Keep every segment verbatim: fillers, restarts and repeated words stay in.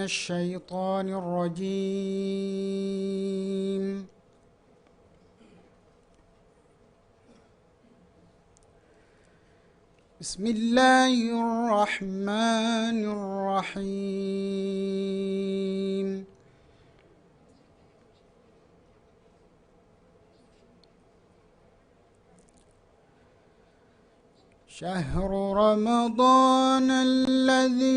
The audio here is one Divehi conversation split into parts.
الشيطان الرجيم. بسم الله الرحمن الرحيم. شهر رمضان الذي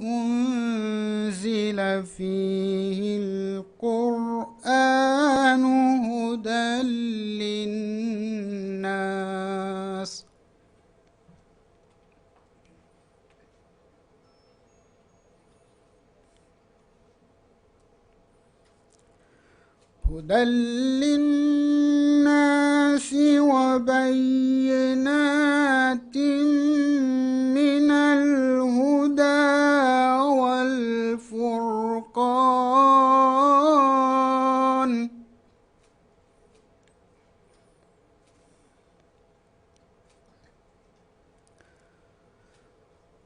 أنزل فيه القرآن هدى للناس. هدى للناس وبينات من الهدى والفرقان.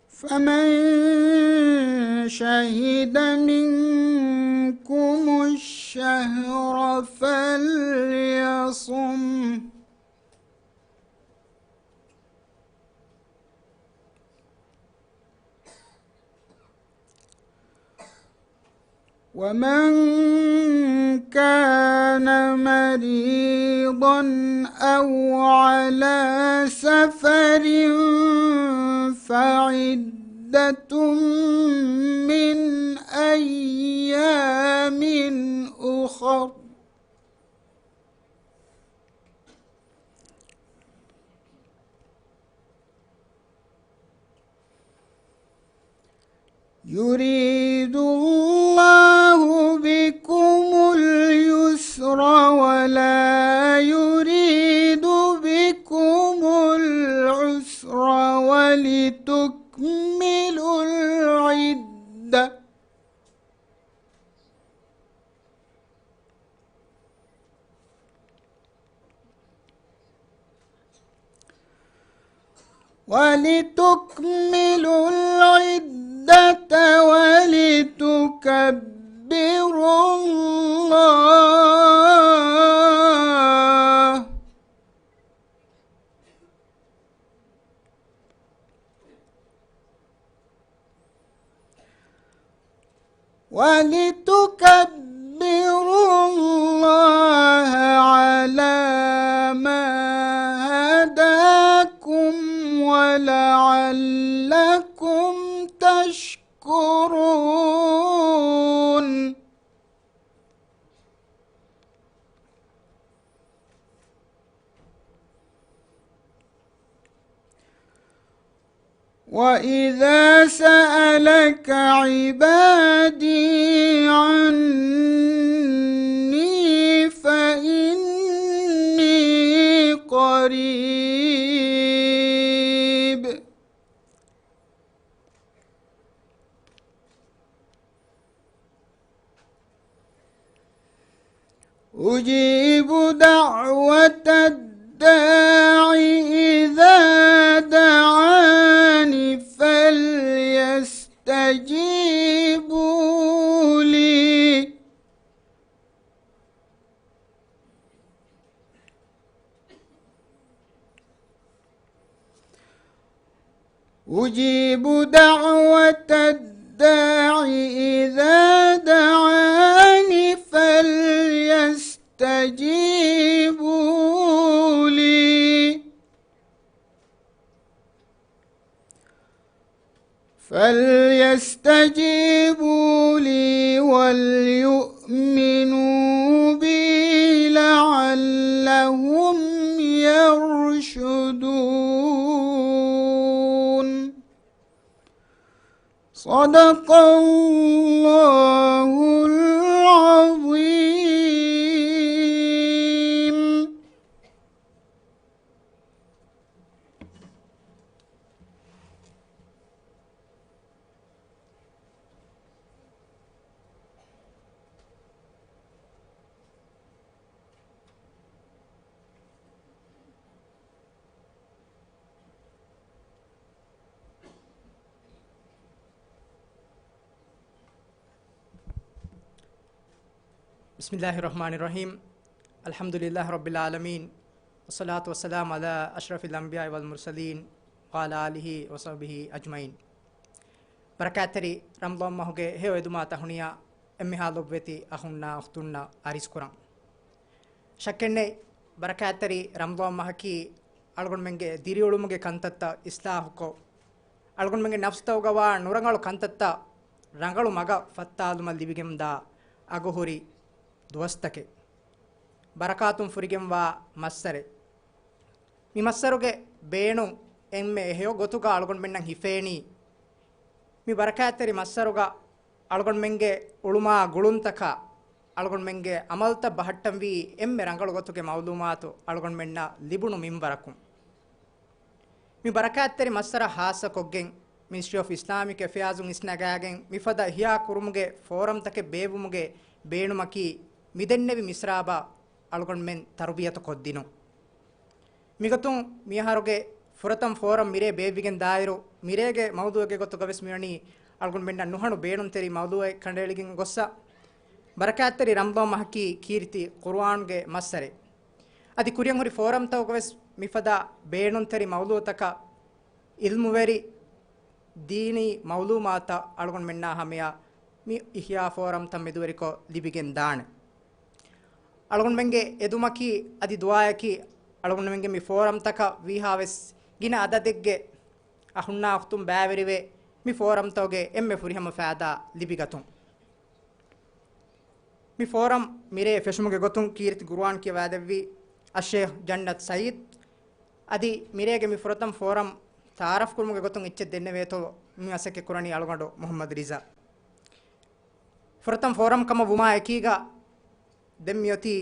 فمن شهد منكم الشهر فليصمه. ومن كان مريضا أو على سفر فعدة من أيام أخر. يريد الله بكم اليسر ولا يريد بكم العسر ولتكملوا العدة. ولتكملوا العدة ولتكبروا الله. ولتكبروا الله على ما هداكم ولعلكم تشكرون. وإذا سألك عبادي عني فإني قريب. أجيب دعوة الداع إذا دعان فليستجيبوا لي. أجيب دعوة الداع إذا دعان فليستجيبوا لي. فليستجيبوا لي وليؤمنوا بي لعلهم يرشدون. صدق الله العظيم. بسم الله الرحمن الرحيم. الحمد لله رب العالمين. والصلاة والسلام على أشرف الأنبياء والمرسلين وعلى آله وصحبه أجمعين. ބަރަކާތްތެރި ރަމަޟާން މަހުގެ ހެޔޮ އެދުމާ ތަހުނިޔާ އެންމެހާ ލޮބުވެތި އަޚުންނާ އުޚްތުންނަށް އަރިސްކުރަން. ޝައްކެއްނެތް، ބަރަކާތްތެރި ރަމަޟާން މަހަކީ އަޅުގަނޑުމެންގެ ދިރިއުޅުމުގެ ކަންތައްތައް އިސްލާހުކޮށް، އަޅުގަނޑުމެންގެ ނަފްސުތަކުގަ ވާ ނުރަނގަޅު ކަންތައްތައް ރަނގަޅު މަގަށް ފައްތާލުމަށް ލިބިގެންދާ އަގުހުރި ދުވަސްތަކެއް. ބަރަކާތުން ފުރިގެންވާ މައްސަރެއް. މި މައްސަރުގެ ބޭނުން އެންމެ އެހެޔޮ ގޮތުގަ އަޅުގަނޑުމެންނަށް ހިފޭނީ، މި ބަރަކާތްތެރި މައްސަރުގަ އަޅުގަނޑުމެންގެ އުޅުމާ ގުޅުންތަކާ، އަޅުގަނޑުމެންގެ އަމަލްތައް ބަހައްޓަންވީ އެންމެ ރަނގަޅު ގޮތުގެ މައުލޫމާތު އަޅުގަނޑުމެންނަށް ލިބުނު މިންވަރަކުން. މި ބަރަކާތްތެރި މައްސަރަށް ހާއްސަކޮށްގެން، މިނިސްޓްރީ އޮފް އިސްލާމިކް އެފެއާޒުން އިސްނަގާގެން މިފަދަ އިޙްޔާ ކުރުމުގެ ފޯރަމްތަކެއް ބޭއްވުމުގެ ބޭނުމަކީ، މިދެންނެވި މިސްރާބަށް އަޅުގަނޑުމެން ތަރުބިޔަތު ކޮށްދިނުން. މިގޮތުން މިއަހަރުގެ ފުރަތަމަ ފޯރަމް މިރޭ ބޭއްވިގެން ދާއިރު، މިރޭގެ މައުޟޫޢެއްގެ ގޮތުގަ ވެސް މިވަނީ އަޅުގަނޑުމެންނަށް ނުހަނު ބޭނުންތެރި މައުޟޫޢެއް ކަނޑައެޅިގެން ގޮއްސަ. ބަރަކާތްތެރި ރަމަޟާން މަހަކީ ކީރިތި ޤުރުއާންގެ މައްސަރެއް. އަދި ކުރިއަށް ހުރި ފޯރަމްތަކުގަ ވެސް މިފަދަ ބޭނުންތެރި މައުޟޫޢުތަކަށް ޢިލްމުވެރި ދީނީ މައުލޫމާތުތައް އަޅުގަނޑުމެންނާ ހަމަޔަށް މި އިޙްޔާ ފޯރަމްތައް މެދުވެރިކޮށް ލިބިގެން ދާނެ. އަޅުގަނޑުމެންގެ އެދުމަކީ އަދި ދުޢާއަކީ، އަޅުގަނޑުމެންގެ މި ފޯރަމްތަކަށް ވީހާވެސް ގިނަ އަދަދެއްގެ އަޚުންނާ އުޚްތުން ބައިވެރިވެ، މި ފޯރަމްތަކުގެ އެންމެ ފުރިހަމަ ފައިދާ ލިބިގަތުން. މި ފޯރަމް މިރޭ ފެށުމުގެ ގޮތުން ކީރިތި ޤުރުއާން ކިޔަވާދެއްވީ އައްޝޭޚް ޖަންނަތް ސައީދް. އަދި މިރޭގެ މި ފުރަތަމަ ފޯރަމް ތަޢާރަފް ކުރުމުގެ ގޮތުން އެއްޗެއް ދެންނެވޭތޯ، މި މަސައްކަތް ކުރަނީ އަޅުގަނޑު މުޙައްމަދު ރިޒާ. ފުރަތަމަ ފޯރަމް ކަމަށް ވުމާ އެކީގަ ދެން މިއޮތީ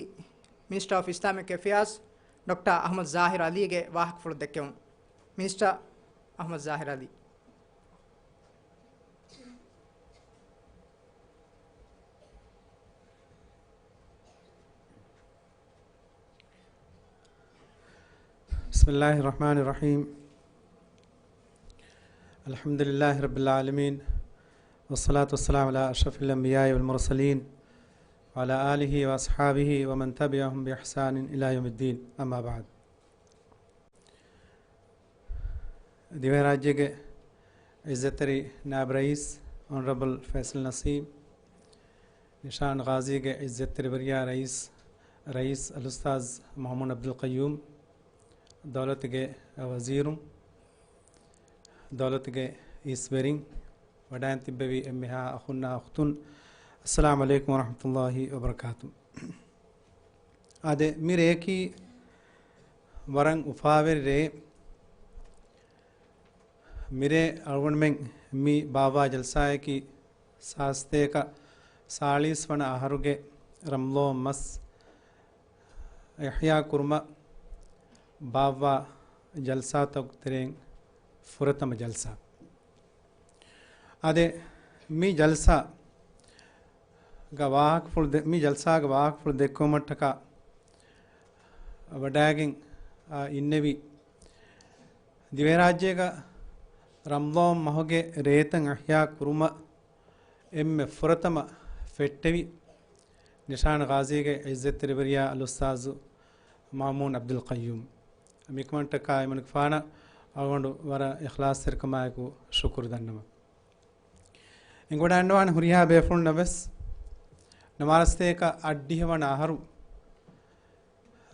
މިނިސްޓަރ އޮފް އިސްލާމިކް އެފެއާޒް ޑޮކްޓަރ އަޙްމަދު ޒާހިރު ޢަލީގެ ވާހަކަފުޅު ދެއްކެވުން. މިނިސްޓަރ އަޙްމަދު ޒާހިރު ޢަލީ. بسم الله الرحمن الرحيم. الحمد لله رب العالمين. والصلاة والسلام على أشرف الأنبياء والمرسلين وعلى آله وأصحابه ومن تبعهم بإحسان إلى يوم الدين. أما بعد. ދިވެހިރާއްޖޭގެ ޢިއްޒަތްތެރި ނާއިބު ރައީސް އޮނަރަބަލް ފައިސަލް ނަސީމް، ނިޝާން ޣާޒީގެ ޢިއްޒަތްތެރިވެރިޔާ ރައީސް، ރައީސް އަލްއުސްތާޛް މައުމޫން ޢަބްދުލް ޤައްޔޫމް، ދައުލަތުގެ ވަޒީރުން، ދައުލަތުގެ އިސްވެރިން، ވަޑައިން ތިއްބެވި އެންމެހާ އަޚުންނާ އުޚްތުން، އައްސަލާމު ޢަލައިކުމް ވަރަޙްމަތުﷲ ވަބަރަކާތު. އާދެ، މި ރެޔަކީ ވަރަށް އުފާވެރި ރެއެއް. މިރޭ އަޅުގަނޑުމެން މި ބާއްވާ ޖަލްސާއަކީ ސާސްތޭކަ ސާޅީސް ވަނަ އަހަރުގެ ރަމަޟާން މަސް އިޙްޔާ ކުރުމަށް ބާއްވާ ޖަލްސާތަކުގެ ތެރެއިން ފުރަތަމަ ޖަލްސާ. އާދެ، މި ޖަލްސާ ގަ ވާހަކަފުޅު ދެ-، މި ޖަލްސާގެ ވާހަކަފުޅު ދެއްކެވުމަށްޓަކާ ވަޑައިގެން، އާ، އިންނެވި ދިވެހިރާއްޖޭގަ ރަމަޟާން މަހުގެ ރޭތައް އިޙްޔާ ކުރުމަށް އެންމެ ފުރަތަމަ ފެއްޓެވި ނިޝާން ޣާޒީގެ ޢިއްޒަތްތެރިވެރިޔާ އަލްއުސްތާޛު މައުމޫން ޢަބްދުލް ޤައްޔޫމް. މިކަމަށްޓަކާ އެމަނިކުފާނަށް އަޅުގަނޑު ވަރަށް އިޚްލާޞްތެރިކަމާއެކު ޝުކުރު ދަންނަވަން. އެނގިވަޑައިގަންނަވާނެ ހުރިހާ ބޭފުޅުންނަށް ވެސް، ނަވާރަސަތޭކަ އަށްޑިހަ ވަނަ އަހަރު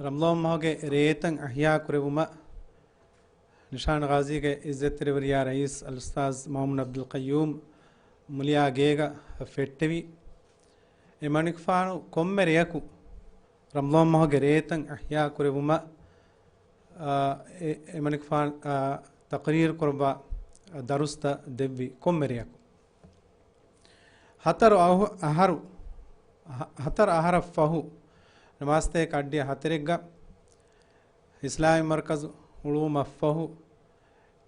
ރަމަޟާން މަހުގެ ރޭތައް އިޙްޔާ ކުރެއްވުމަށް ނިޝާން ޣާޒީގެ ޢިއްޒަތްތެރިވެރިޔާ ރައީސް އަލްއުސްތާޛް މައުމޫން ޢަބްދުލް ޤައްޔޫމް މުލިއާ ގޭގަ ފެއްޓެވި. އެމަނިކުފާނު ކޮންމެ ރެޔަކު ރަމަޟާން މަހުގެ ރޭތައް އިޙްޔާ ކުރެއްވުމަށް، އާ، އެ-، އެމަނިކުފާނު، އާ، ތަޤްރީރު ކުރައްވާ ދަރުސްތައް ދެއްވި ކޮންމެ ރެޔަކު. ހަތަރު އަހު-، އަހަރު، ހަ-، ހަތަރު އަހަރަށް ފަހު، ނަވާރަސަތޭކަ އަށްޑިހަ ހަތަރެއްގަ އިސްލާމީ މަރުކަޒު ހުޅުވުމަށްފަހު،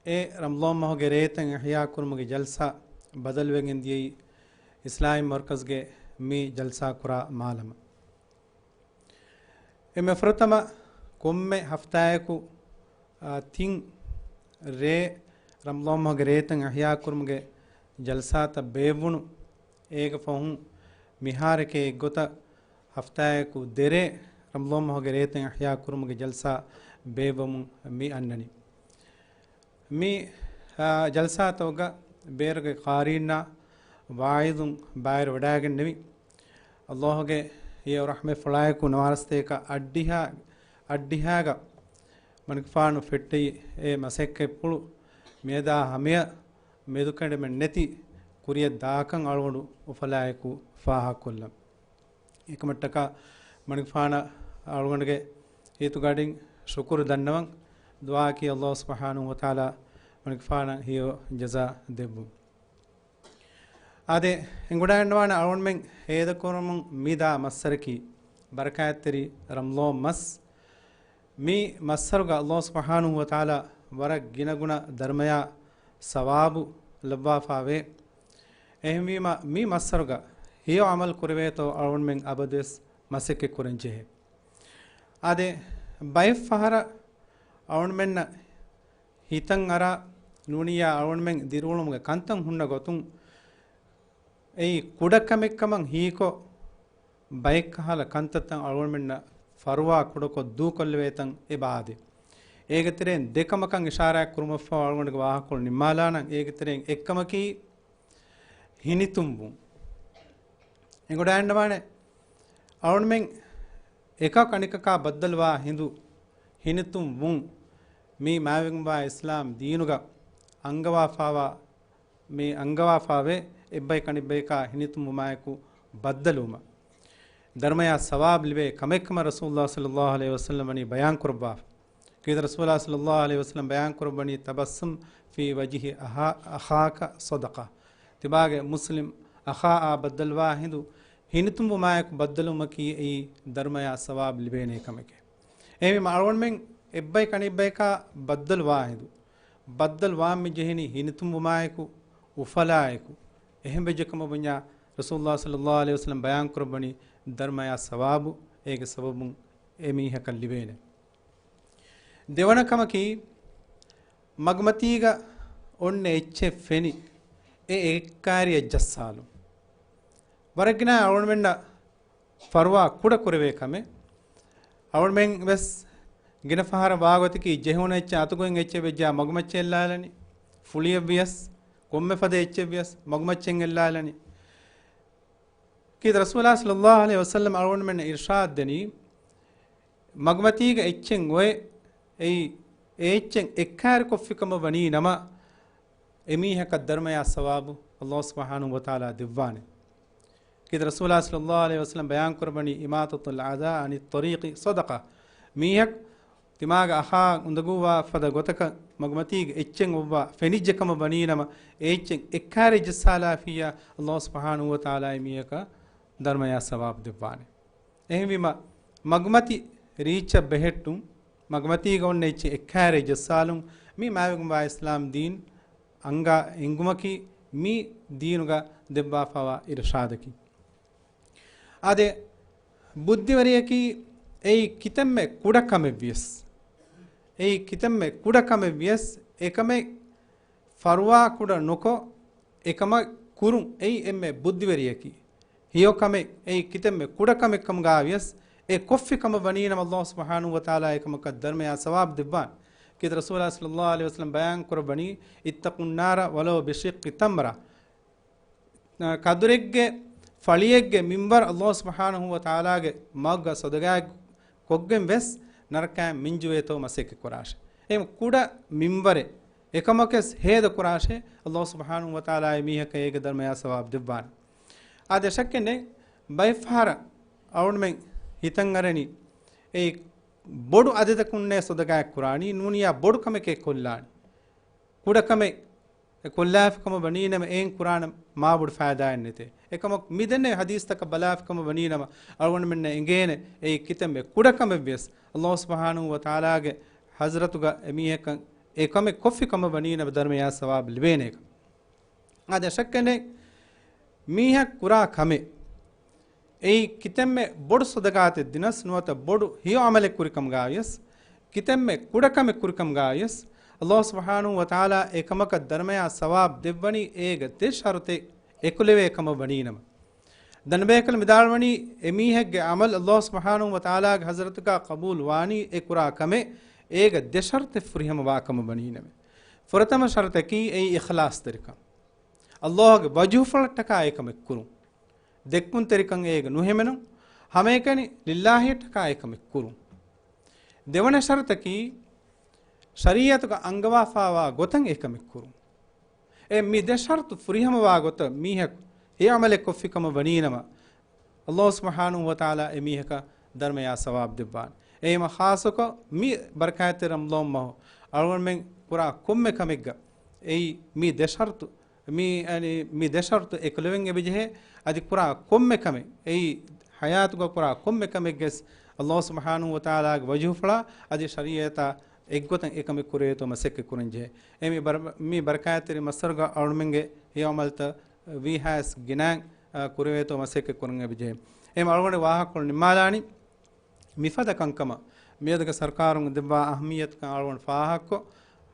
އެ ރަމަޟާން މަހުގެ ރޭތައް އިޙްޔާ ކުރުމުގެ ޖަލްސާ ބަދަލުވެގެން ދިޔައީ އިސްލާމީ މަރުކަޒުގެ މި ޖަލްސާ ކުރާ މާލަމަށް. އެންމެ ފުރަތަމަ ކޮންމެ ހަފްތާއަކު، އާ، ތިން ރޭ ރަމަޟާން މަހުގެ ރޭތައް އިޙްޔާ ކުރުމުގެ ޖަލްސާތައް ބޭއްވުނު. އޭގެ ފަހުން މިހާރެކޭ އެއްގޮތަށް ހަފްތާއަކު ދެރޭ ރަމަޟާން މަހުގެ ރޭތައް އިޙްޔާ ކުރުމުގެ ޖަލްސާ ބޭއްވަމުން މި އަންނަނީ. މި، އާ، ޖަލްސާތަކުގަ ބޭރުގެ ޤާރީންނާ ވާޢިޒުން ބައިވެރިވެވަޑައިގެންނެވި، ﷲ ގެ ހެޔޮ ރަޙްމަތްފުޅާއެކު ނަވާރަސަތޭކަ އަށްޑިހަ، އަށްޑިހައިގަ މަނިކުފާނު ފެއްޓެވި އެ މަސައްކަތްޕުޅު މިއަދާ ހަމަޔަށް މެދުކެނޑުމެއް ނެތި ކުރިއަށް ދާކަން އަޅުގަނޑު އުފަލާއެކު ފާހަގަކޮށްލަން. އެކަމަށްޓަކާ މަނިކުފާނަށް އަޅުގަނޑުގެ ހިތުގަޑިން ޝުކުރު ދަންނަވަން. ދުޢާއަކީ ﷲ ސުބްޙާނަހޫ ވަތަޢާލާ މަނިކުފާނަށް ހެޔޮ ޖަޒާ ދެއްވުން. އާދެ، އެނގިވަޑައިގަންނަވާނެ އަޅުގަނޑުމެން ހޭދަކުރަމުން މި ދާ މައްސަރަކީ ބަރަކާތްތެރި ރަމަޟާން މަސް. މި މައްސަރުގަ ﷲ ސުބްޙާނަހޫ ވަތަޢާލާ ވަރަށް ގިނަގުނަ ދަރުމަޔާ ސަވާބު ލައްވާފާވޭ. އެހެންވީމަ، މި މައްސަރުގަ ހެޔޮ ޢަމަލު ކުރެވޭތޯ އަޅުގަނޑުމެން އަބަދުވެސް މަސައްކަތް ކުރަން ޖެހޭ. އާދެ، ބައެއް ފަހަރަށް އަޅުގަނޑުމެންނަށް ހިތަށް އަރާ ނޫނިއްޔާ އަޅުގަނޑުމެން ދިރިއުޅުމުގެ ކަންތައް ހުންނަ ގޮތުން، އެއީ ކުޑަކަމެއްކަމަށް ހީކޮށް، ބައެއްކަހަލަ ކަންތައްތައް އަޅުގަނޑުމެންނަށް ފަރުވާ ކުޑަކޮށް ދޫކޮށްލެވޭތަން އެބަ އާދޭ. އޭގެ ތެރެއިން ދެކަމަކަށް އިޝާރާތް ކުރުމަށްފަހު އަޅުގަނޑުގެ ވާހަކަކޮޅު ނިންމާލާނަން. އޭގެ ތެރެއިން އެއްކަމަކީ ހިނިތުންވުން. އެނގިވަޑައިގަންނަވާނެ އަޅުގަނޑުމެން އެކަކު އަނެކަކާ ބައްދަލުވާ ހިނދު ހިނިތުންވުން މީ މާތްވެގެންވާ އިސްލާމް ދީނުގަ އަންގަވާފާވާ، މި އަންގަވާފާވޭ. އެއްބަޔަކު އަނެއްބަޔަކާ ހިނިތުންވުމާއެކު ބައްދަލުވުމަށް ދަރުމަޔާ ސަވާބު ލިބޭ ކަމެއްކަމަށް ރަސޫލުﷲ ޞައްލަﷲ ޢަލައިހި ވަސައްލަމް ވަނީ ބަޔާން ކުރައްވާފަ. ކީރިތި ރަސޫލާ ޞައްލަﷲ ޢަލައިހި ވަސައްލަމް ބަޔާން ކުރައްވަނީ، "تبسم في وجه أخا-، أخاك صدقة." ތިބާގެ މުސްލިމް އަޚާއާ ބައްދަލުވާ ހިނދު ހިނިތުންވުމާއެކު ބައްދަލުވުމަކީ އެއީ ދަރުމަޔާ ސަވާބު ލިބޭނޭ ކަމެކޭ. އެހެންވީމަ އަޅުގަނޑުމެން އެއްބަޔަކު އަނެއްބަޔަކާ ބައްދަލުވާ ހިނދު، ބައްދަލުވާން މި ޖެހެނީ ހިނިތުންވުމާއެކު، އުފަލާއެކު. އެހެންވެއްޖެ ކަމަށް ބުންޏާ ރަސޫލުﷲ ޞައްލަﷲ ޢަލައިހި ވަސައްލަމް ބަޔާން ކުރައްވަނީ ދަރުމަޔާ ސަވާބު އޭގެ ސަބަބުން އެ މީހަކަށް ލިބޭނެ. ދެވަނަ ކަމަކީ، މަގުމަތީގަ އޮންނަ އެއްޗެއް ފެނި އެ އެއްކާރިއަށް ޖައްސާލުން. ވަރަށް ގިނަ އަޅުގަނޑުމެންނަށް ފަރުވާ ކުޑަ ކުރެވޭ ކަމެއް. އަޅުގަނޑުމެން ވެސް ގިނަ ފަހަރަށް ވާގޮތަކީ، ޖެހުނު އެއްޗެއް އަތުގައި އެއްޗެއް ވެއްޖާ މަގުމައްޗަށް އެއްލާލަނީ. ފުޅިއެއް ވިޔަސް، ކޮންމެ ފަދަ އެއްޗެއް ވިޔަސް މަގުމައްޗަށް އެއްލާލަނީ. ކީރިތި ރަސޫލާ ޞައްލަﷲ ޢަލައިހި ވަސައްލަމް އަޅުގަނޑުމެންނަށް އިރުޝާދު ދެނީ، މަގުމަތީގަ އެއްޗެއް އޮތް، އެއީ އެ އެއްޗެއް އެއްކާރިކޮށްފި ކަމަށް ވަނީ ނަމަ، އެމީހަކަށް ދަރުމަޔާ ސަވާބު ﷲ ސުބްޙާނަހޫ ވަތަޢާލާ ދެއްވާނެ. ކީރިތި ރަސޫލާ ޞައްލަﷲ ޢަލައިހި ވަސައްލަމް ބަޔާން ކުރައްވަނީ، "إماطة الأذى عن الطريق صدقة." މީހަކު ތިމާގެ އަޚާ އުނދަގޫވާ ފަދަ ގޮތަކަށް މަގުމަތީގަ އެއްޗެއް އޮއްވާ ފެނިއްޖެ ކަމަށް ވަނީ ނަމަ، އެ އެއްޗެއް އެއްކާރި ޖައްސާލާފިއްޔާ، ﷲ ސުބްޙާނަހޫ ވަތަޢާލާ އެމީހަކަށް ދަރުމަޔާ ސަވާބު ދެއްވާނެ. އެހެންވީމަ، މަގުމަތި ރީއްޗަށް ބެހެއްޓުން، މަގުމަތީގަ އޮންނަ އެއްޗެއް އެއްކާރި ޖައްސާލުން، މީ މާތްވެގެންވާ އިސްލާމް ދީން އަންގާ އެނގުމަކީ، މީ ދީނުގަ ދެއްވާފައިވާ އިރުޝާދަކީ. އާދެ، ބުއްދިވެރިޔަކީ އެއީ ކިތަންމެ ކުޑަ ކަމެއް ވިޔަސް، އެއީ ކިތަންމެ ކުޑަ ކަމެއް ވިޔަސް، އެކަމެއް ފަރުވާ ކުޑަ ނުކޮށް، އެކަމަށް ކުރުން އެއީ އެންމެ ބުއްދިވެރިޔަކީ. ހެޔޮ ކަމެއް އެއީ ކިތަންމެ ކުޑަ ކަމެއް ކަމުގަ ވިޔަސް، އެ ކޮށްފި ކަމަށް ވަނީ ނަމަ، ﷲ ސުބްޙާނަހޫ ވަތަޢާލާ އެކަމަކަށް ދަރުމަޔާ ސަވާބު ދެއްވާނެ. ކީރިތި ރަސޫލާ ޞައްލަﷲ ޢަލައިހި ވަސައްލަމް ބަޔާން ކުރައްވަނީ، "اتقوا النار ولو بشق تمرة." ކަދުރެއްގެ ފަޅިއެއްގެ މިންވަރު ﷲ ސުބްޙާނަހޫ ވަތަޢާލާގެ މަގުގަ ޞަދަޤާތް ކޮށްގެން ވެސް ނަރަކައިން މިންޖުވޭތޯ މަސައްކަތް ކުރާށޭ. އެހެން ކުޑަ މިންވަރެއް އެކަމަކަށް ހޭދަ ކުރާށޭ، ﷲ ސުބްޙާނަހޫ ވަތަޢާލާ އެމީހަކަށް އޭގެ ދަރުމަޔާ ސަވާބު ދެއްވާނެ. އާދެ، ޝައްކެއް ނެތް، ބައެއް ފަހަރަށް އަޅުގަނޑުމެން ހިތަށް އަރަނީ، އެއީ ބޮޑު އަދަދަކުންނޭ ޞަދަޤާތް ކުރާނީ، ނޫނިއްޔާ ބޮޑު ކަމެކޭ ކޮށްލާނީ. ކުޑަކަމެއް އެ ކޮށްލާފި ކަމަށް ވަނީ ނަމަ، އެއިން ކުރާނަމަ މާބޮޑު ފައިދާއެއް ނެތޭ. އެކަމަކު މިދެންނެވި ޙަދީޘްތަކަށް ބަލާފި ކަމަށް ވަނީ ނަމަ، އަޅުގަނޑުމެންނަށް އެނގޭނެ، އެއީ ކިތަންމެ ކުޑަކަމެއް ވިޔަސް، ﷲ ސުބްޙާނަހޫ ވަތަޢާލާގެ ޙަޟްރަތުގަ އެމީހަކަށް އެ ކަމެއް ކޮށްފި ކަމަށް ވަނީ ނަމަ، ދަރުމަޔާ ސަވާބު ލިބޭނޭ ކަމަށް. އާދެ، ޝައްކެއް ނެތް، މީހަކު ކުރާ ކަމެއް އެއީ ކިތަންމެ ބޮޑު ޞަދަޤާތެއް ދިނަސް ނުވަތަ ބޮޑު ހެޔޮ ޢަމަލެއް ކުރި ކަމުގަ ވިޔަސް، ކިތަންމެ ކުޑަ ކަމެއް ކުރި ކަމުގަ ވިޔަސް، ﷲ ސުބްޙާނަހޫ ވަތަޢާލާ އެ ކަމަކަށް ދަރުމަޔާ ސަވާބު ދެއްވަނީ އޭގަ ދެ ޝަރުޠެއް އެކުލެވޭ ކަމަށް ވަނީ ނަމަ. ދަންބޭކަލު މިދާޅުވަނީ، އެމީހެއްގެ ޢަމަލު ﷲ ސުބްޙާނަހޫ ވަތަޢާލާގެ ޙަޟްރަތުގަ ޤަބޫލު ވާނީ އެ ކުރާ ކަމެއް އޭގަ ދެ ޝަރުޠެއް ފުރިހަމަވާ ކަމަށް ވަނީނަމޭ. ފުރަތަމަ ޝަރުޠަކީ އެއީ އިޚްލާޞްތެރިކަން. ﷲ ގެ ވަޖްހުފުޅަށްޓަކާ އެކަމެއް ކުރުން. ދެއްކުންތެރިކަން އޭގަ ނުހެމެނުން. ހަމައެކަނި ލިއްލާހިއަށްޓަކާ އެކަމެއް ކުރުން. ދެވަނަ ޝަރުޠަކީ ޝަރީޢަތުގަ އަންގަވާފާވާ ގޮތަށް އެކަމެއް ކުރުން. އެ މި ދެ ޝަރުޠު ފުރިހަމަވާ ގޮތަށް މީހަކު ހެޔޮ ޢަމަލެއް ކޮށްފި ކަމަށް ވަނީނަމަ، ﷲ ސުބްޙާނަހޫ ވަތަޢާލާ އެމީހަކަށް ދަރުމަޔާ ސަވާބު ދެއްވާނެ. އެހެންވީމަ ޚާއްޞަކޮށް މި ބަރަކާތްތެރި ރަމަޟާން މަހު އަޅުގަނޑުމެން ކުރާ ކޮންމެ ކަމެއްގަ އެއީ މި ދެ ޝަރުޠު، މި، އަނި، މި ދެ ޝަރުޠު އެކުލެވެން އެބަޖެހޭ. އަދި ކުރާ ކޮންމެ ކަމެއް، އެއީ ޙަޔާތުގަ ކުރާ ކޮންމެ ކަމެއްގެސް ﷲ ސުބްޙާނަހޫ ވަތަޢާލާގެ ވަޖްހުފުޅާ އަދި ޝަރީޢަތާ އެއްގޮތަށް އެކަމެއް ކުރެވޭތޯ މަސައްކަތް ކުރަން ޖެހޭ. އެ މި ބަރ-، މި ބަރަކާތްތެރި މައްސަރުގަ އަޅުމެންގެ ހެޔޮ ޢަމަލްތައް ވީހާވެސް ގިނައިން، އަ، ކުރެވޭތޯ މަސައްކަތް ކުރަން އެބަޖެހޭ. އެ މި އަޅުގަނޑު ވާހަކަކޮޅު ނިންމާލާނީ މިފަދަ ކަންކަމަށް މިއަދުގެ ސަރުކާރުން ދެއްވާ އަހައްމިއްޔަތުކަން އަޅުގަނޑު ފާހަގަކޮށް،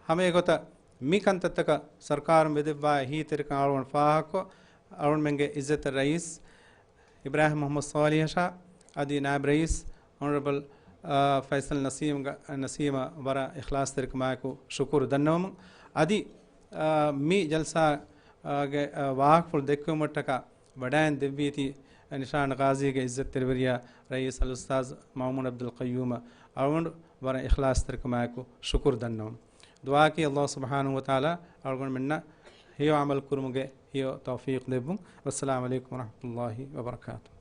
ހަމައެގޮތަށް މި ކަންތައްތަކަށް ސަރުކާރުން ވެދެއްވާ އެހީތެރިކަން އަޅުގަނޑު ފާހަގަކޮށް، އަޅުގަނޑުމެންގެ ޢިއްޒަތްތެރި ރައީސް އިބްރާހިމް މުޙައްމަދު ޞާލިޙަށާ އަދި ނާއިބް ރައީސް އޮނަރަބަލް، އާ، ފައިސަލް ނަސީމްގެ، ނަސީމަށް ވަރަށް އިޚްލާޞްތެރިކަމާއެކު ޝުކުރު ދަންނަވަމުން. އަދި، އާ، މި ޖަލްސާގެ، އާ، ވާހަކަފުޅު ދެއްކެވުމަށްޓަކާ ވަޑައިން ދެއްވީތީ ނިޝާން ޣާޒީގެ ޢިއްޒަތްތެރިވެރިޔާ ރައީސް އަލްއުސްތާޛް މައުމޫން ޢަބްދުލް ޤައްޔޫމަށް އަޅުގަނޑު ވަރަށް އިޚްލާޞްތެރިކަމާއެކު ޝުކުރު ދަންނަވަމުން. ދުޢާއަކީ ﷲ ސުބްޙާނަހޫ ވަތަޢާލާ އަޅުގަނޑުމެންނަށް ހެޔޮ ޢަމަލު ކުރުމުގެ ހެޔޮ ތައުފީޤު ދެއްވުން. ވައްސަލާމު ޢަލައިކުމް ވަރަޙްމަތުﷲ ވަބަރަކާތުހު.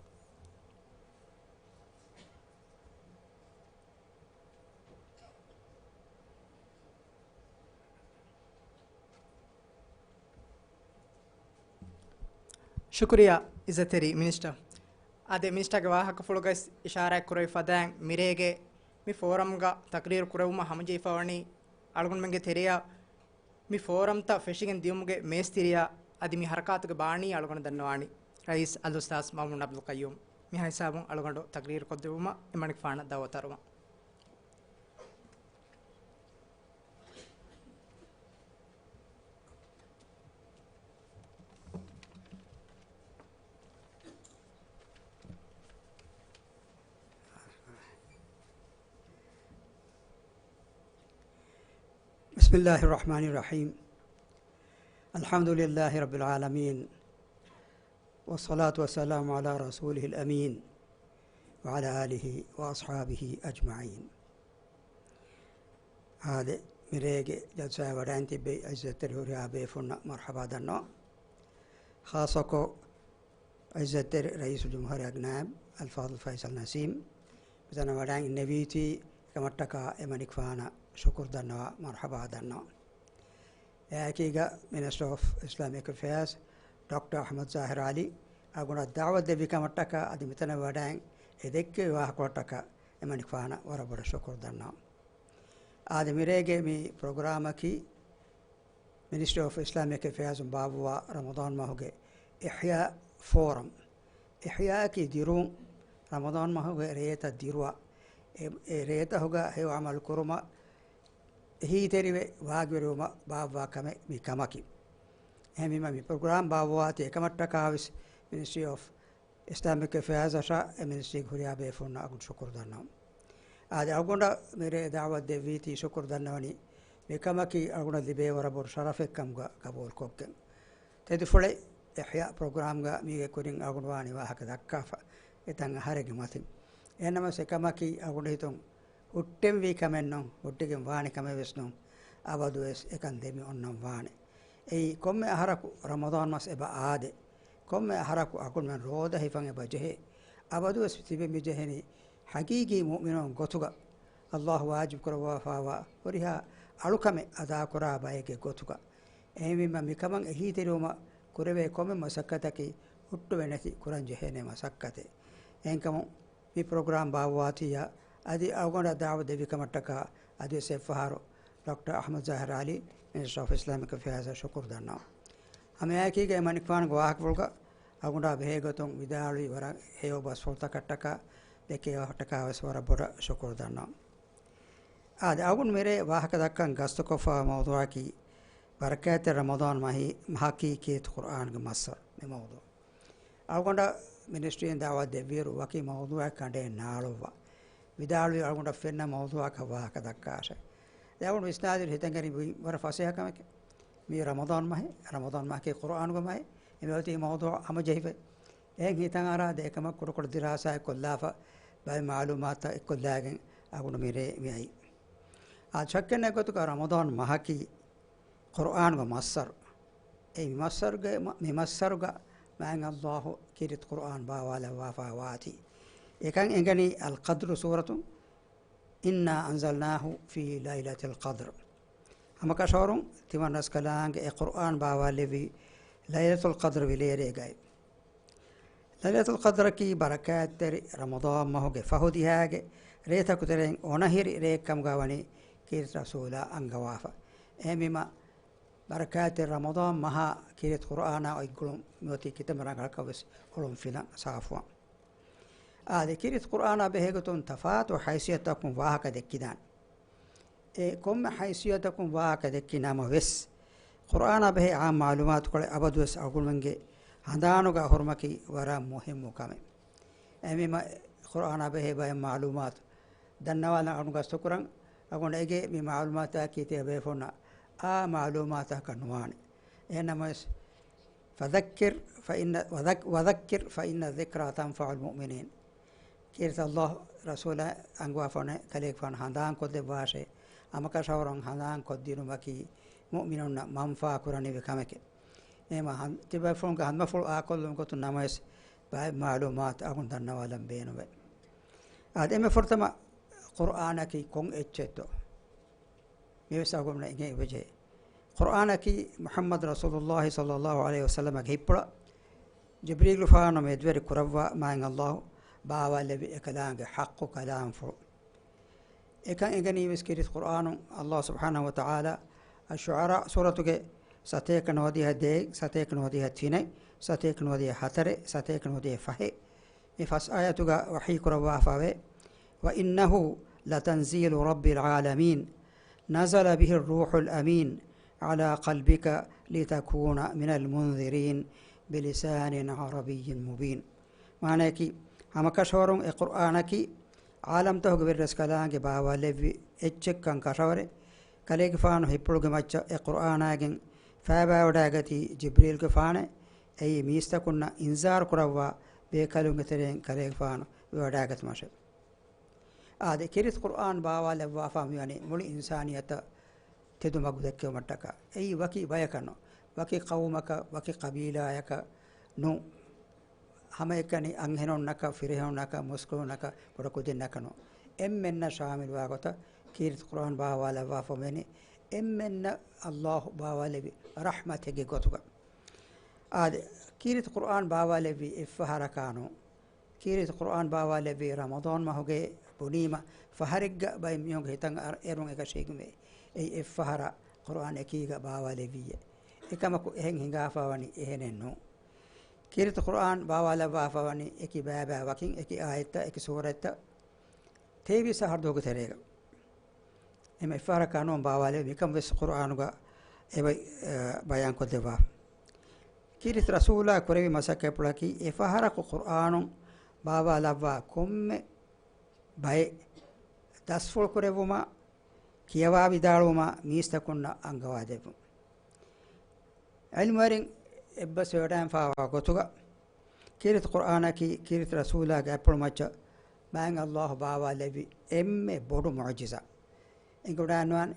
ޝުކުރިއްޔާ ޢިއްޒަތްތެރި މިނިސްޓަރ. އާދެ، މިނިސްޓަރގެ ވާހަކަފުޅުގައި އިޝާރާތް ކުރެވި ފަދައިން، މިރޭގެ މި ފޯރަމްގަ ތަޤްރީރު ކުރެވުމަށް ހަމަޖެހިފަވަނީ އަޅުގަނޑުމެންގެ ތެރެއަށް މި ފޯރަމްތައް ފެށިގެން ދިޔުމުގެ މޭސްތިރިއާ އަދި މި ހަރަކާތުގެ ބާނީ އަޅުގަނޑު ދަންނަވާނީ ރައީސް އަލްއުސްތާޛް މައުމޫން ޢަބްދުލް ޤައްޔޫމް. މިހާ ހިސާބުން އަޅުގަނޑު ތަޤްރީރު ކޮށްދެއްވުމަށް އެމަނިކުފާނަށް ދަޢުވަތު އަރުވަން. بسم الله الرحمن الرحيم. الحمد لله رب العالمين. والصلاة والسلام على رسوله الأمين وعلى آله وأصحابه أجمعين. އާދެ، މިރޭގެ ޖަލްސާއަށް ވަޑައިން ތިއްބެވި ޢިއްޒަތްތެރި ހުރިހާ ބޭފުންނަށް މަރްޙަބާ ދަންނަވަން. ޚާއްޞަކޮށް، ޢިއްޒަތްތެރި ރައީސުލްޖުމްހޫރިއްޔާގެ ނާއިބް އަލްފާޟިލް ފައިސަލް ނަސީމް މިތަނަށް ވަޑައިން އިންނެވީތީ، އެކަމަށްޓަކާ އެމަނިކުފާނަށް ޝުކުރު ދަންނަވާ، މަރްޙަބާ ދަންނަވަން. އެއާއެކީގަ މިނިސްޓަރ އޮފް އިސްލާމިކް އެފެއާޒް ޑޮކްޓަރ އަޙްމަދު ޒާހިރު ޢަލީ އަޅުގަނޑަށް ދަޢުވަތު ދެއްވި ކަމަށްޓަކާ އަދި މިތަނަށް ވަޑައިން އެ ދެއްކެވި ވާހަކަފުޅަށްޓަކާ އެމަނިކުފާނަށް ވަރަށް ބޮޑަށް ޝުކުރު ދަންނަވަން. އާދެ، މިރޭގެ މި ޕްރޮގްރާމަކީ މިނިސްޓްރީ އޮފް އިސްލާމިކް އެފެއާޒުން ބާއްވާ ރަމަޟާން މަހުގެ އިޙްޔާ ފޯރަމް. އިޙްޔާއަކީ ދިރުވުން، ރަމަޟާން މަހުގެ ރޭތައް ދިރުވާ، އެ، އެ ރޭތަހުގަ ހެޔޮ ޢަމަލު ކުރުމަށް އެހީތެރިވެ ވާގިވެރިވުމަށް ބާއްވާ ކަމެއް މި ކަމަކީ. އެހެންވީމަ މި ޕްރޮގްރާމް ބާއްވާތީ އެކަމަށްޓަކާވެސް މިނިސްޓްރީ އޮފް އިސްލާމިކް އެފެއާޒަށާ އެ މިނިސްޓްރީގެ ހުރިހާ ބޭފުންނަށް އަގުން ޝުކުރު ދަންނަވަން. އާދެ، އަޅުގަނޑަށް މިރޭ ދަޢުވަތު ދެއްވީތީ ޝުކުރު ދަންނަވަނީ މިކަމަކީ އަޅުގަނޑަށް ލިބޭ ވަރަށް ބޮޑު ޝަރަފެއް ކަމުގަ ގަބޫލުކޮށްގެން. ތެދުފުޅެއް އިޙްޔާ ޕްރޮގްރާމްގަ މީގެ ކުރިން އަޅުގަނޑު ވާނީ ވާހަކަ ދައްކާފަ އެތަން އަހަރެއްގެ މަތިން. އެހެންނަމަވެސް އެކަމަކީ އަޅުގަނޑު ހިތުން ހުއްޓެންވީ ކަމެއް ނޫން، ހުއްޓިގެން ވާނެ ކަމެއް ވެސް ނޫން. އަބަދުވެސް އެކަން ދެމި އޮންނަން ވާނެ. އެއީ ކޮންމެ އަހަރަކު ރަމަޟާން މަސް އެބަ އާދޭ. ކޮންމެ އަހަރަކު އަޅުގަނޑުމެން ރޯދަ ހިފަން އެބަ ޖެހޭ. އަބަދުވެސް ތިބެ މި ޖެހެނީ ޙަޤީޤީ މުއުމިނުން ގޮތުގަ، ﷲ ވާޖިބު ކުރައްވާފައިވާ ހުރިހާ އަޅުކަމެއް އަދާކުރާ ބައެއްގެ ގޮތުގަ. އެހެންވީމަ މިކަމަށް އެހީތެރިވުމަށް ކުރެވޭ ކޮންމެ މަސައްކަތަކީ ހުއްޓުވެ ނެތި ކުރަން ޖެހޭނެ މަސައްކަތެއް. އެހެންކަމުން މި ޕްރޮގްރާމް ބާއްވާތީއާ އަދި އަޅުގަނޑަށް ދަޢުވަތު ދެއްވި ކަމަށްޓަކާ އަދިވެސް އެއްފަހަރު ޑޮކްޓަރ އަޙްމަދު ޒާހިރު ޢަލީ، މިނިސްޓަރ އޮފް އިސްލާމިކް އެފެއާޒަށް ޝުކުރު ދަންނަވަން. ހަމައެއާއެކީގައި މަނިކުފާނުގެ ވާހަކަފުޅުގަ އަޅުގަނޑާ ބެހޭގޮތުން ވިދާޅުވި ވަރަށް ހެޔޮ ބަސްފުޅުތަކަށްޓަކާ ދެއްކެވި ވާހަކައަށްޓަކާވެސް ވަރަށް ބޮޑަށް ޝުކުރު ދަންނަވަން. އާދެ، އަޅުގަނޑު މިރޭ ވާހަކަ ދައްކަން ގަސްތުކޮށްފައިވާ މައުޟޫޢަކީ ބަރަކާތްތެރި ރަމަޟާން މަހީ މަހަކީ ކީރިތި ޤުރްއާންގެ މައްސަރު މި މައުޟޫޢު. އަޅުގަނޑަށް މިނިސްޓްރީން ދަޢުވާ ދެއްވިއިރު ވަކި މައުޟޫޢެއް ކަނޑައެއް ނާޅުއްވާ ވިދާޅުވި އަޅުގަނޑަށް ފެންނަ މައުޟޫޢަކަށް ވާހަކަ ދައްކާށޭ. ދެން އަޅުގަނޑު ވިސްނާލިއިރު ހިތަށް އެރި ވަރަށް ފަސޭހަ ކަމެކޭ. މީ ރަމަޟާން މަހެއް، ރަމަޟާން މަހަކީ ޤުރްއާނުގެ މަހެއް. އެމީހުން އޮތީ މައުޟޫޢަށް ހަމަޖެހިފައި. އެހެން ހިތަށް އަރާ އެކަމަށް ކުޑަކުޑަ ދިރާސާއެއް ކޮށްލާފަ، ބައެއް މަޢުލޫމާތުތައް އެއްކޮށްލާގެން އަޅުގަނޑު މިރޭ މިއައީ. އާ، ޝައްކެއް ނެތް ގޮތުގަ ރަމަޟާން މަހަކީ ޤުރްއާނުގެ މައްސަރު. އެ މި މައްސަރުގެ، މި މައްސަރުގަ މާތް ﷲ ކީރިތި ޤުރްއާން ބާވާލައްވާފަ ވާތީ. އެކަން އެނގެނީ އަލްޤަދްރު ސޫރަތުން، إنا أنزلناه في ليلة القدر. ހަމަކަށަވަރުން ތިމަން ރަސްކަލާނގެ އެ ޤުރްއާން ބާވާލެއްވީ ލައިލަތުލް ޤަދްރު ވިލޭރޭގައި. ލައިލަތުލް ޤަދްރަކީ ބަރަކާތްތެރި ރަމަޟާން މަހުގެ ފަހު ދިހާގެ ރޭތަކު ތެރެއިން އޮނަހިރި ރެއެއްކަމުގަ ވަނީ ކީރިތި ރަސޫލާ އަންގަވާފަ. އެހެންވީމަ، ބަރަކާތްތެރި ރަމަޟާން މަހާ ކީރިތި ޤުރްއާނާ އޮތްގުޅުން މިއޮތީ ކިތަންމެ ރަނގަޅަކަށް ވެސް އޮޅުން ފިލަން ސާފުވާން. އާދެ، ކީރިތި ޤުރްއާނާ ބެހޭގޮތުން ތަފާތު ހައިސިއްޔަތަކުން ވާހަކަ ދެއްކިދާނެ. އެ ކޮންމެ ހައިސިއްޔަތަކުން ވާހަކަ ދެއްކި ނަމަވެސް، ޤުރްއާނާ ބެހޭ އާންމު މަޢުލޫމާތުކޮޅެއް އަބަދުވެސް އަޅުގަނޑުމެންގެ ހަނދާނުގަ އަހުރުމަކީ ވަރަށް މުހިއްމު ކަމެއް. އެހެންވީމަ، ޤުރްއާނާ ބެހޭ ބައެއް މަޢުލޫމާތު ދަންނަވާލަން އަޅުގަނޑު ގަސްތުކުރަން، އަޅުގަނޑު އެނގޭ މި މަޢުލޫމާތަކީ ތިޔަބޭފުޅުންނަށް އާ މަޢުލޫމާތަކަށް ނުވާނެ. އެހެންނަމަވެސް، فذكر فإن، وذك-، وذكر فإن الذكرى تنفع المؤمنين. ކީރިތި ﷲ ރަސޫލާ އަންގަވާފަ ވަނީ ކަލޭގެފާނު ހަނދާންކޮށްދެއްވާށޭ. ހަމަކަށަވަރުން ހަނދާންކޮށްދިނުމަކީ މުއުމިނުންނަށް މަންފާ ކުރަނިވި ކަމެކޭ. އެހެންވީމަ ހަން-، ތިބޭފުޅުންގެ ހަނދުމަފުޅު އާކޮށްލުމުގެ ގޮތުން ނަމަވެސް ބައެއް މަޢުލޫމާތު އަޅުގަނޑު ދަންނަވާލަން ބޭނުންވޭ. އާދެ، އެންމެ ފުރަތަމަ ޤުރްއާނަކީ ކޮން އެއްޗެއްތޯ؟ މިވެސް އަޅުގަނޑުމެންނަށް އެނގޭ އެބަޖެހޭ. ޤުރްއާނަކީ މުޙައްމަދު ރަސޫލުﷲ ޞައްލަﷲ ޢަލައިހި ވަސައްލަމަގެ ހިތްޕުޅަށް ޖިބްރީލުފާނު މެދުވެރި ކުރައްވާ މާތް ﷲ ބާވާލެއްވި އެކަލާނގެ ޙައްޤު ކަލާމްފުޅު. އެކަން އެނގެނީވެސް ކީރިތި ޤުރްއާނުން ﷲ ސުބްޙާނަހޫ ވަތަޢާލާ އައްޝުޢަރާ ސޫރަތުގެ ސަތޭކަ ނުވަދިހަ ދޭއް، ސަތޭކަ ނުވަދިހަ ތިނެއް، ސަތޭކަ ނުވަދިހަ ހަތަރެއް، ސަތޭކަ ނުވަދިހަ ފަހެއް، މި ފަސް އާޔަތުގަ ވަޙީ ކުރައްވާފަވޭ، وإنه لتنزيل رب العالمين نزل به الروح الأمين على قلبك لتكون من المنذرين بلسان عربي مبين. މާނަޔަކީ، ހަމަކަށަވަރުން އެ ޤުރްއާނަކީ ޢާލަމްތަކުގެ ވެރިރަސްކަލާނގެ ބާވާލެއްވި އެއްޗެއްކަން ކަށަވަރެއް، ކަލޭގެފާނު ހިތްޕުޅުގެ މައްޗަށް އެ ޤުރްއާނާގެން ފައިބާވަޑައިގަތީ ޖިބްރީލްގެފާނެއް، އެއީ މީސްތަކުންނަށް އިންޒާރު ކުރައްވާ ބޭކަލުންގެ ތެރެއިން ކަލޭގެފާނު ވެވަޑައިގަތުމަށެވެ. އާދެ، ކީރިތި ޤުރްއާން ބާވާލައްވާފަ މިވަނީ މުޅި އިންސާނިއްޔަތަށް ތެދު މަގު ދެއްކެވުމަށްޓަކާ. އެއީ ވަކި ބަޔަކަށް ނޫން، ވަކި ޤައުމަކަށް، ވަކި ޤަބީލާއަކަށް ނޫން. ހަމައެކަނި އަންހެނުންނަކަށް، ފިރިހެނުންނަކަށް، މުސްކުޅުންނަކަށް، ކުޑަކުދިންނަކަށް ނޫން. އެންމެންނަށް ޝާމިލުވާ ގޮތަށް ކީރިތި ޤުރްއާން ބާވާލައްވާފަ މިވަނީ އެންމެންނަށް ﷲ ބާވާލެއްވި ރަޙްމަތެއްގެ ގޮތުގަ. އާދެ، ކީރިތި ޤުރްއާން ބާވާލެއްވީ އެއްފަހަރަކާ ނޫން. ކީރިތި ޤުރްއާން ބާވާލެއްވީ ރަމަޟާން މަހުގެ ބުނީމަ ފަހަރެއްގަ ބައެއް މީހުންގެ ހިތަށް އަރ-، އެރުން އެކަށީގެންވޭ. އެއީ އެއްފަހަރަށް ޤުރްއާން އެކީގަ ބާވާލެއްވީއޭ. އެކަމަކު އެހެން ހިނގާފަ ވަނީ އެހެނެއް ނޫން. ކީރިތި ޤުރްއާން ބާވާލައްވާފަ ވަނީ އެކި ބައިބައި ވަކިން އެކި އާޔަތްތައް، އެކި ސޫރަތްތައް ތޭވީސް އަހަރު ދުވަހުގެ ތެރޭގަ. އެމަ އެއްފަހަރަކާ ނޫން ބާވާލެއްވީ މިކަން ވެސް ޤުރްއާނުގަ އެބަ-، އަ، ބަޔާންކޮށްދެއްވާ. ކީރިތި ރަސޫލާ ކުރެއްވި މަސައްކަތްޕުޅަކީ އެފަހަރަކު ޤުރްއާނު ބާވާލައްވާ ކޮންމެ ބައެއް ދަސްފުޅު ކުރެއްވުމަށް، ކިޔަވާ ވިދާޅުވުމަށް މީސްތަކުންނަށް އަންގަވާދެއްވުން. ޢިލްމުވެރިން އެއްބަސްވެވަޑައިންފާވާ ގޮތުގަ، ކީރިތި ޤުރްއާނަކީ ކީރިތި ރަސޫލާގެ އަތްޕުޅު މައްޗަށް މާތް ﷲ ބާވާލެއްވި އެންމެ ބޮޑު މުޢުޖިޒާ. އެނގިވަޑައިގަންނަވާނެ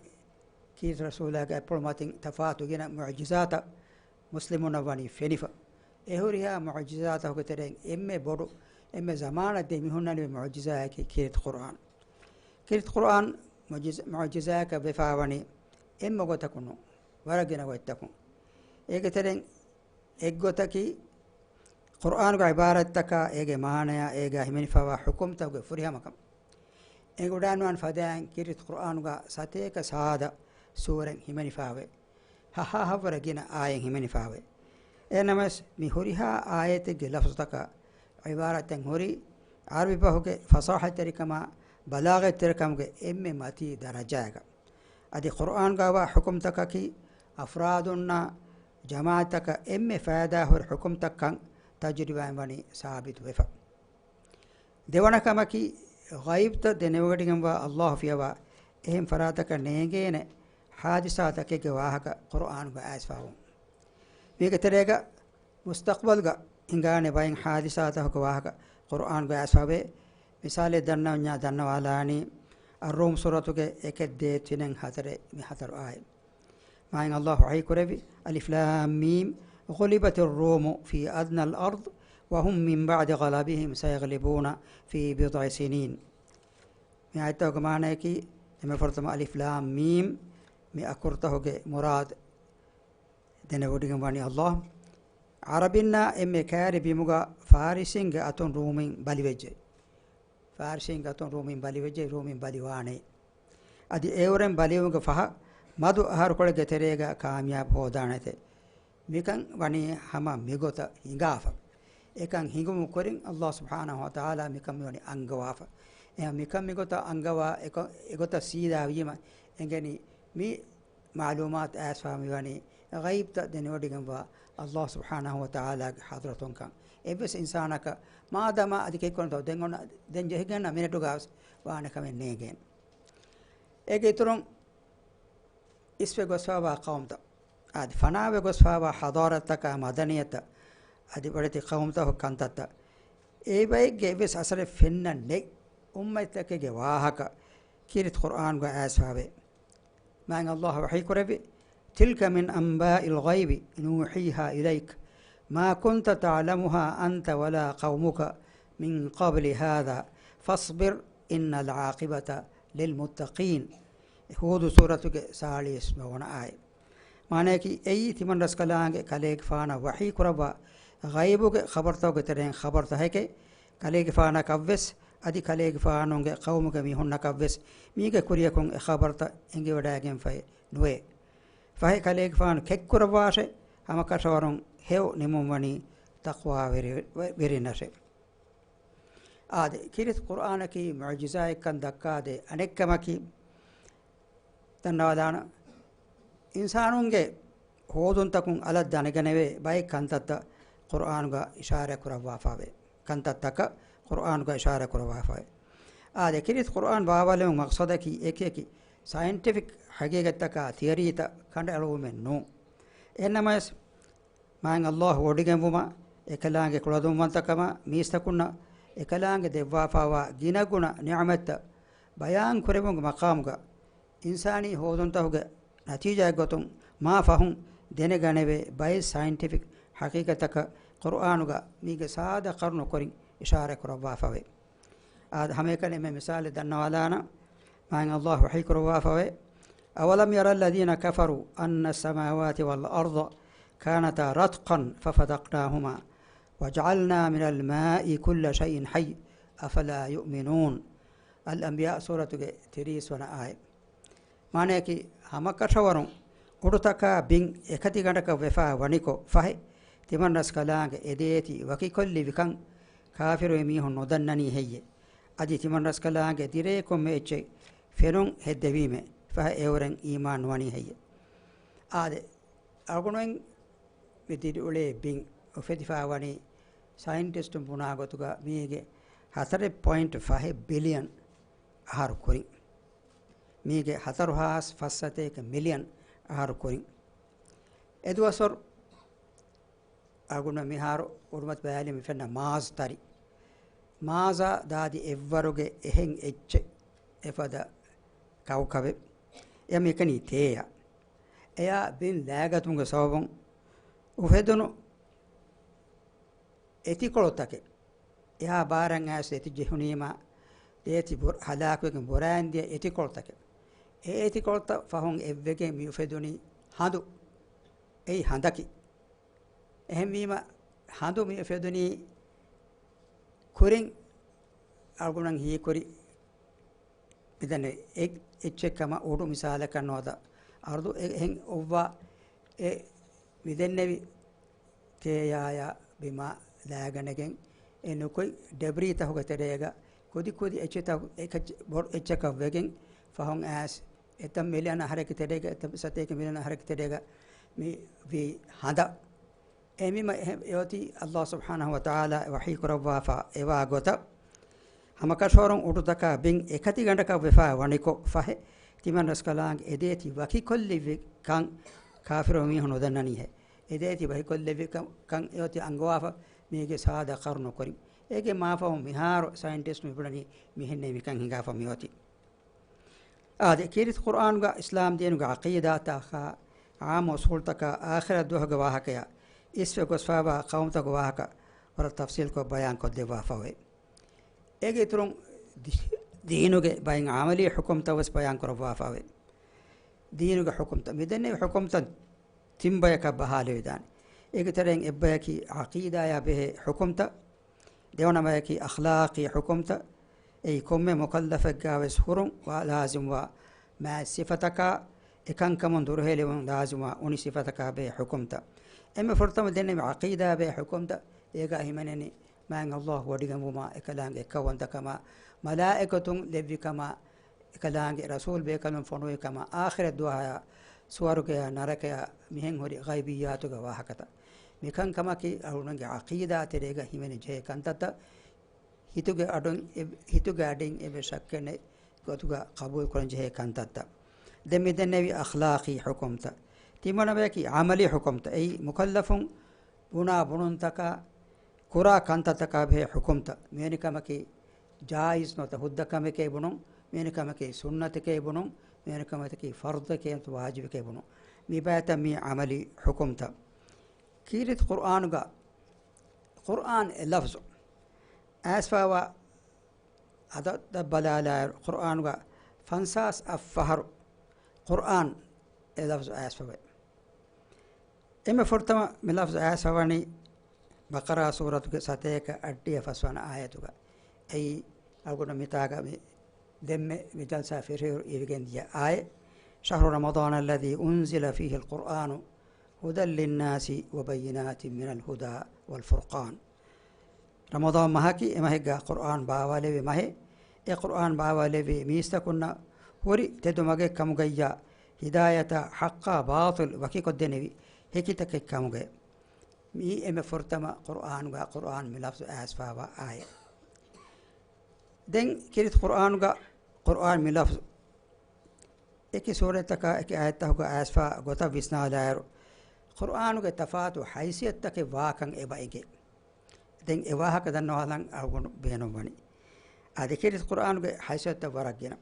ކީރިތި ރަސޫލާގެ އަތްޕުޅު މަތިން ތަފާތު ގިނަ މުޢުޖިޒާތައް މުސްލިމުންނަށް ވަނީ ފެނިފަ. އެހުރިހާ މުޢުޖިޒާތަކުގެ ތެރެއިން އެންމެ ބޮޑު، އެންމެ ޒަމާނަށް ދެމިހުންނަނިވި މުޢުޖިޒާއަކީ ކީރިތި ޤުރްއާން. ކީރިތި ޤުރްއާން މުޢުޖިޒް-، މުޢުޖިޒާއަކަށް ވެފާވަނީ އެންމެ ގޮތަކުން ނޫން، ވަރަށް ގިނަ ގޮތްތަކުން. އޭގެ ތެރެއިން އެއްގޮތަކީ، ޤުރްއާނުގެ ޢިބާރަތްތަކާ، އޭގެ މާނަޔާ، އޭގާ ހިމެނިފައިވާ ޙުކުމްތަކުގެ ފުރިހަމަކަން. އެނގިވަޑައިގަންނަވާނެ ފަދައިން ކީރިތި ޤުރްއާނުގަ ސަތޭކަ ސާދަ ސޫރަތް ހިމެނިފައިވޭ. ހަހާހަށްވުރެ ގިނަ އާޔަތް ހިމެނިފައިވޭ. އެހެންނަމަވެސް، މި ހުރިހާ އާޔަތެއްގެ ލަފްޒުތަކާ، ޢިބާރަތެއް ހުރީ، ޢަރަބި ބަހުގެ ފަޞާޙަތްތެރިކަމާ، ބަލާޣަތްތެރިކަމުގެ އެންމެ މަތީ ދަރަޖާގަ. އަދި ޤުރްއާންގައިވާ ޙުކުމްތަކަކީ، އަފްރާދުންނާ ޖަމާޢަތްތަކަށް އެންމެ ފައިދާހުރި ޙުކުމްތައްކަން ތަޖުރިބާއިން ވަނީ ސާބިތު ވެފަ. ދެވަނަ ކަމަކީ، ޣައިބްތައް ދެނެވޮޑިގެންވާ ﷲ ފިޔަވާ އެހެން ފަރާތަކަށް ނޭނގޭނެ ޙާދިސާތަކެއްގެ ވާހަކަ ޤުރުއާނުގަ އައިސްފާވުން. މީގެ ތެރޭގަ މުސްތަޤްބަލްގަ ހިނގާނެ ބައެއް ޙާދިސާތަކުގެ ވާހަކަ ޤުރުއާނުގަ އައިސްފާވޭ. މިސާލެއް ދަންނަވަންޏާ ދަންނަވާލާނީ، އައްރޫމް ސޫރަތުގެ އެކެއް ދޭއް ތިނެއް ހަތަރެއް މި ހަތަރު އާޔަތް. މާތް ﷲ ވަޙީ ކުރެއްވި، ألف لام ميم، غلبت الروم في أدنى الأرض وهم من بعد غلبهم سيغلبون في بضع سنين. މި އާޔަތްތަކުގެ މާނައަކީ، އެންމެ ފުރަތަމަ އަލިފް ލާމް މީމް މި އަކުރުތަކުގެ މުރާދު ދެނެވޮޑިގެން ވަނީ ﷲ. ޢަރަބިންނާ އެންމެ ކައިރި ބިމުގަ ފާރިސީންގެ އަތުން ރޫމީން ބަލިވެއްޖެ. ފާރިސީންގެ އަތުން ރޫމީން ބަލިވެއްޖެ، ރޫމީން ބަލިވާނެ. އަދި އެއުރެން ބަލިވުމުގެ ފަހަށް މަދު އަހަރުކޮޅެއްގެ ތެރޭގަ ކާމިޔާބު ހޯދާނެތެ. މިކަން ވަނީ ހަމަ މިގޮތަށް ހިނގާފަ. އެކަން ހިނގުމުގެ ކުރިން ﷲ ސުބްޙާނަހޫ ވަތަޢާލާ މިކަން މިވަނީ އަންގަވާފަ. އެހެން މިކަން މިގޮތަށް އަންގަވާ އެކަ-، އެގޮތަށް ސީދާ ވީމަ އެނގެނީ މި މަޢުލޫމާތު އައިސްފާ މިވަނީ ޣައިބްތައް ދެނެވޮޑިގެންވާ ﷲ ސުބްޙާނަހޫ ވަތަޢާލާގެ ޙަޟްރަތުންކަން. އެއްވެސް އިންސާނަކަށް މާދަމާ އަދި ކެއްކުރަންތޯ ދެން އޮންނަ، ދެން ޖެހިގެންނަ މިނެޓުގަވެސް ވާނެ ކަމެއް ނޭނގޭނެ. އޭގެ އިތުރުން އިސްވެ ގޮސްފާވާ ޤައުމުތައް، އަދި ފަނާވެ ގޮސްފާވާ ޙަޟާރަތްތަކާ މަދަނިޔަތަށް، އަދި ވަޅިތި ޤައުމުތަކުގެ ކަންތައްތައް، އެބައެއްގެ އެއްވެސް އަސަރެއް ފެންނަން ނެތް އުއްމަތްތަކެއްގެ ވާހަކަ ކީރިތި ޤުރްއާނުގަ އައިސްފާވޭ. މާތް ﷲ ވަޙީ ކުރެއްވި، تلك من أنباء الغيب نوحيها إليك ما كنت تعلمها أنت ولا قومك من قبل هذا فاصبر إن العاقبة للمتقين. ހޫދު ސޫރަތުގެ ސާޅީސް ނުވަވަނަ އާޔަތް. މާނައަކީ، އެއީ ތިމަންރަސްކަލާނގެ ކަލޭގެފާނަށް ވަޙީ ކުރައްވާ ޣައިބުގެ ޚަބަރުތަކުގެ ތެރެއިން ޚަބަރުތަކެކޭ. ކަލޭގެފާނަކަށްވެސް އަދި ކަލޭގެފާނުގެ ޤައުމުގެ މީހުންނަކަށްވެސް މީގެ ކުރިޔަކުން އެ ޚަބަރުތައް އެނގިވަޑައިގެންފައެއް ނުވޭ. ފަހެ ކަލޭގެފާނު ކެއްކުރައްވާށޭ، ހަމަކަށަވަރުން ހެޔޮ ނިމުންވަނީ ތަޤްވާވެރި-، ވެރިންނަށޭ. އާދެ، ކީރިތި ޤުރްއާނަކީ މުޢުޖިޒާއެއްކަން ދައްކާދޭ. އަނެއްކަމަކީ، ދަންނަވާލާނަ، އިންސާނުންގެ ހޯދުންތަކުން އަލަށް ދަނެގަނެވޭ ބައެއް ކަންތައްތައް ޤުރްއާނުގަ އިޝާރާތް ކުރައްވާފައެވެ. ކަންތައްތަކަށް ޤުރްއާނުގަ އިޝާރާތް ކުރައްވާފައެވެ. އާދެ، ކީރިތި ޤުރްއާން ބާވާލެވުން މަޤްޞަދަކީ އެކިއެކި ސައިންޓިފިކް ޙަޤީޤަތްތަކާ ތިއަރީތައް ކަނޑައެޅުވުމެއް ނޫން. އެހެންނަމަވެސް، މާތް ﷲ ވޮޑިގެންވުމަށް، އެކަލާނގެ ކުޅަދުންވަންތަކަމާ، މީސްތަކުންނަށް އެކަލާނގެ ދެއްވާފައިވާ ގިނަގުނަ ނިޢުމަތްތައް ބަޔާން ކުރެއްވުމުގެ މަޤާމުގަ، އިންސާނީ ހޯދުންތަކުގެ ނަތީޖާއެއްގޮތުން މާ ފަހުން ދެނެގަނެވޭ ބައެއް ސައިންޓިފިކް ޙަޤީޤަތްތަކަށް ޤުރްއާނުގަ މީގެ ސާދަ ކަރުނަ ކުރިން އިޝާރާތް ކުރައްވާފައެވެ. އާދެ، ހަމައެކަނި އެންމެ މިސާލެއް ދަންނަވާލާނަން. މާތް ﷲ ވަޙީ ކުރައްވާފައެވެ. أولم ير الذين كفروا أن السماوات والأرض كانتا رتقا ففتقناهما وجعلنا من الماء كل شيء حي أفلا يؤمنون. އަލްއަންބިޔާ ސޫރަތުގެ ތިރީސް ވަނަ އާޔަތް. މާނައަކީ، ހަމަކަށަވަރުން އުޑުތަކާ ބިން އެކަތިގަނޑަކަށް ވެފާ ވަނިކޮށް، ފަހެ ތިމަންރަސްކަލާނގެ އެދޭތީ ވަކިކޮށްލިވިކަން ކާފިރު މީހުން ނުދަންނަނީ ހެއްޔެ؟ އަދި ތިމަންރަސްކަލާނގެ ދިރޭ ކޮންމެ އެއްޗެއް ފެނުން ހެއްދެވީމޭ، ފަހެ އެއުރެން އީމާން ނުވަނީ ހެއްޔެ؟ އާދެ، އަޅުގަނޑުމެން މި ދިރިއުޅޭ ބިން އުފެދިފާވަނީ ސައިންޓިސްޓުން ބުނާ ގޮތުގަ މީގެ ހަތަރެއް ޕޮއިންޓް ފަހެއް ބިލިއަން އަހަރު ކުރިން. މީގެ ހަތަރު ހާސް ފަސްސަތޭކަ މިލިއަން އަހަރު ކުރިން. އެދުވަސްވަރު އަޅުގަނޑު މިހާރު އުޑުމަތި ބައިލި މި ފެންނަ މާޒް ތަރި. މާޒާ ދާދި އެއްވަރުގެ އެހެން އެއްޗެއް އެފަދަ ކައުކަބެއް. އެ މިކަނީ ތޭޔާ. އެޔާ ބިން ލައިގަތުމުގެ ސަބަބުން އުފެދުނު އެތިކޮޅުތަކެއް އެހާ ބާރަށް އައިސް އެތި ޖެހުނީމާ، އޭތި ބުރ-، ހަލާކުވެގެން ބުރައިން ދިޔަ އެތިކޮޅުތަކެއް. އެ އެތިކޮޅުތައް ފަހުން އެއްވެގެން މި އުފެދުނީ ހަނދު. އެއީ ހަނދަކީ. އެހެންވީމަ، ހަނދު މި އުފެދުނީ ކުރިން އަޅުގަނޑަށް ހީކުރި މިދަނީ އެއް-، އެއްޗެއް ކަމަށް އުޑު މިސާލަކަށް ނުވަތަ އަރުދު އެ-، އެހެން އޮއްވާ އެ މިދެންނެވި ތޭޔާޔާ ބިމާ ލައިގަނެގެން އެ ނުކުތް ޑެބްރީތަކުގެ ތެރޭގަ ކުދި ކުދި އެއްޗިތައް އެކަ-، ބޮ-، އެއްޗަކަށް ވެގެން ފަހުން އައިސް އެތައް މިލިއަން އަހަރެއްގެ ތެރޭގަ، އެތައް ސަތޭކަ މިލިއަން އަހަރެއްގެ ތެރޭގަ މި ވީ ހަނދަށް. އެމީ މަ-، އެ-، އެއޮތީ ﷲ ސުބްޙާނަހޫ ވަތަޢާލާ ވަޙީ ކުރައްވާފަ އެވާ ގޮތަށް، ހަމަކަށަވަރުން އުޑުތަކާ ބިން އެކަތިގަނޑަކަށް ވެފާ ވަނިކޮށް ފަހެ، ތިމަން ރަސްކަލާނގެ އެދޭތި ވަކިކޮށްލެއްވި ކަން ކާފިރު މީހުން ނުދަންނަނީހޭ. އެދޭތި ވަކިކޮށްލެއްވި ކަން، ކަން އެއޮތީ އަންގަވާފަ މީގެ ސާދަ ޤަރުނު ކުރިން. އޭގެ މާފަހު މިހާރު ސައިންޓިސްޓު މިބުނަނީ މިހެންނޭ މިކަން ހިނގާފަ މިއޮތީ. އާދެ، ކީރިތި ޤުރްއާނުގަ އިސްލާމް ދީނުގެ ޢަޤީދާތަކާ ޢާއްމު އުޞޫލްތަކާ އާޚިރަތް ދުވަހުގެ ވާހަކަޔާ އިސްވެ ގޮސްފައިވާ ޤައުމުތަކުގެ ވާހަކަ ވަރަށް ތަފްޞީލްކޮށް ބަޔާންކޮށްދެއްވާފަވޭ. އޭގެ އިތުރުން ދީ-، ދީނުގެ ބައެއް ޢަމަލީ ޙުކުމްތައް ވެސް ބަޔާންކުރައްވާފަވޭ. ދީނުގެ ޙުކުމްތައް، މިދެންނެވި ޙުކުމްތައް ތިން ބަޔަކަށް ބަހާލެވިދާނެ. އޭގެ ތެރެއިން އެއްބަޔަކީ ޢަޤީދާޔާ ބެހޭ ޙުކުމްތައް، ދެވަނަ ބަޔަކީ އަޚްލާޤީ ޙުކުމްތައް، އެއީ ކޮންމެ މުކައްލަފެއްގާވެސް ހުރުން ވާ ލާޒިމްވާ މާތް ސިފަތަކާ، އެކަންކަމުން ދުރުހެލެވުން ލާޒިމްވާ އުނި ސިފަތަކާ ބެހޭ ޙުކުމްތައް. އެންމެ ފުރަތަމަ ދެންނެވި ޢަޤީދާ ބެހޭ ޙުކުމްތައް، އޭގާ ހިމެނެނީ މާތް ﷲ ވޮޑިގެންވުމާ، އެކަލާނގެ އެއްކައުވަންތަކަމާ، މަލާއިކަތުން ލެއްވިކަމާ، އެކަލާނގެ ރަސޫލް ބޭކަލުން ފޮނުވިކަމާ، އާޚިރަތް ދުވަހަޔާ، ސުވަރުގެޔާ ނަރަކަޔާ، މިހެން ހުރި ޣައިބިއްޔާތުގެ ވާހަކަތައް. މިކަންކަމަކީ އަޅުގަނޑުގެ ޢަޤީދާ ތެރޭގަ ހިމެނި ޖެހޭ ކަންތައްތައް، ހިތުގެ އަޑުން އެ-، ހިތުގެ އަޑިން އެއްވެސް ޝައްކެއް ނެތް ގޮތުގަ ޤަބޫލުކުރަން ޖެހޭ ކަންތައްތައް. ދެން މިދެންނެވި އަޚްލާޤީ ޙުކުމްތައް. ތިންވަނަ ބަޔަކީ ޢަމަލީ ޙުކުމްތައް. އެއީ މުކައްލަފުން ބުނާ ބުނުންތަކާ، ކުރާ ކަންތައްތަކާ ބެހޭ ޙުކުމްތައް. މިވެނި ކަމަކީ ޖާއިޒް ނުވަތަ ހުއްދަ ކަމެކޭ ބުނުން، މިވެނި ކަމަކީ ސުންނަތެކޭ ބުނުން، މިވެނި ކަމަކީ ފަރްޟެކޭ ނުވަތަ ވާޖިބެކޭ ބުނުން. މި ބައިތައް މީ ޢަމަލީ ޙުކުމްތައް. ކީރިތި ޤުރްއާނުގަ، ޤުރްއާން އެ ލަފްޒު އައިސްފައިވާ އަދަދަށް ބަލާލާއިރު، ޤުރްއާނުގަ ފަންސާސް އަށް ފަހަރު ޤުރްއާން އެ ލަފްޒު އައިސްފަވޭ. އެންމެ ފުރަތަމަ މި ލަފްޒު އައިސްފަވަނީ ބަޤަރާ ސޫރަތުގެ ސަތޭކަ އަށްޑިހަ ފަސްވަނަ އާޔަތުގަ. އެއީ އަޅުގަނޑު މިތާގަ މި ދެންމެ މި ޖަލްސާ ފިރިހެޔޮ އިވިގެން ދިޔަ އާޔަތް. شهر رمضان الذي أنزل فيه القرآن هدى للناس وبينات من الهدى والفرقان. ރަމަޟާން މަހަކީ އެމަހެއްގަ ޤުރްއާން ބާވާލެއްވި މަހެއް. އެ ޤުރްއާން ބާވާލެއްވީ މީސްތަކުންނަށް ހުރި ތެދު މަގެއް ކަމުގައްޔާ، ހިދާޔަތާ ޙައްޤާ ބާޠިލް ވަކިކޮށްދެނިވި ހެކިތަކެއް ކަމުގައި. މިއީ އެންމެ ފުރަތަމަ ޤުރްއާނުގަ ޤުރްއާން މި ލަފްޒު އައިސްފައިވާ އާޔަތް. ދެން ކީރިތި ޤުރްއާނުގަ ޤުރްއާން މި ލަފްޒު އެކި ސޫރަތްތަކާ އެކި އާޔަތްތަކުގަ އައިސްފަ ގޮތަށް ވިސްނާލާއިރު، ޤުރްއާނުގެ ތަފާތު ހައިސިއްޔަތުތަކެއް ވާކަން އެބަ އެނގޭ. ދެން އެ ވާހަކަ ދަންނަވާލަން އަޅުގަނޑު ބޭނުންވަނީ. އާދެ، ކީރިތި ޤުރްއާނުގެ ހައިސިއްޔަތުތައް ވަރަށް ގިނަ.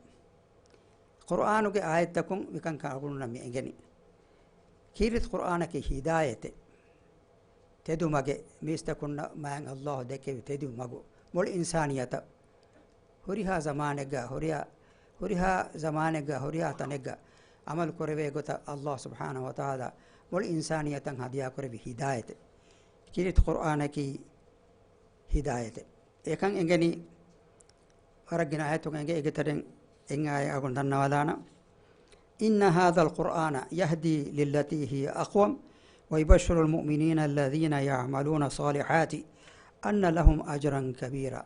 ޤުރްއާނުގެ އާޔަތްތަކުން މިކަންކަން އަޅުގަނޑުންނަށް މި އެނގެނީ. ކީރިތި ޤުރްއާނަކީ ހިދާޔަތެއް. ތެދު މަގެއް، މީސްތަކުންނަށް މާތް ﷲ ދެއްކެވި ތެދު މަގު. މުޅި އިންސާނިއްޔަތަށް ހުރިހާ ޒަމާނެއްގަ، ހުރިހާ، ހުރިހާ ޒަމާނެއްގަ، ހުރިހާ ތަނެއްގަ ޢަމަލު ކުރެވޭ ގޮތަށް ﷲ ސުބްޙާނަހޫ ވަތަޢާލާ މުޅި އިންސާނިއްޔަތަށް ހަދިޔާކުރެއްވި ހިދާޔަތެއް. ކީރިތި ޤުރްއާނަކީ ހިދާޔަތެއް. އެކަން އެނގެނީ ވަރަށް ގިނަ އާޔަތުން އެނގޭ. އޭގެ ތެރެއިން އެއް އާޔަތް އަޅުގަނޑު ދަންނަވާލާނަން. إن هذا القرآن يهدي للتي هي أقوم ويبشر المؤمنين الذين يعملون الصالحات أن لهم أجرا كبيرا.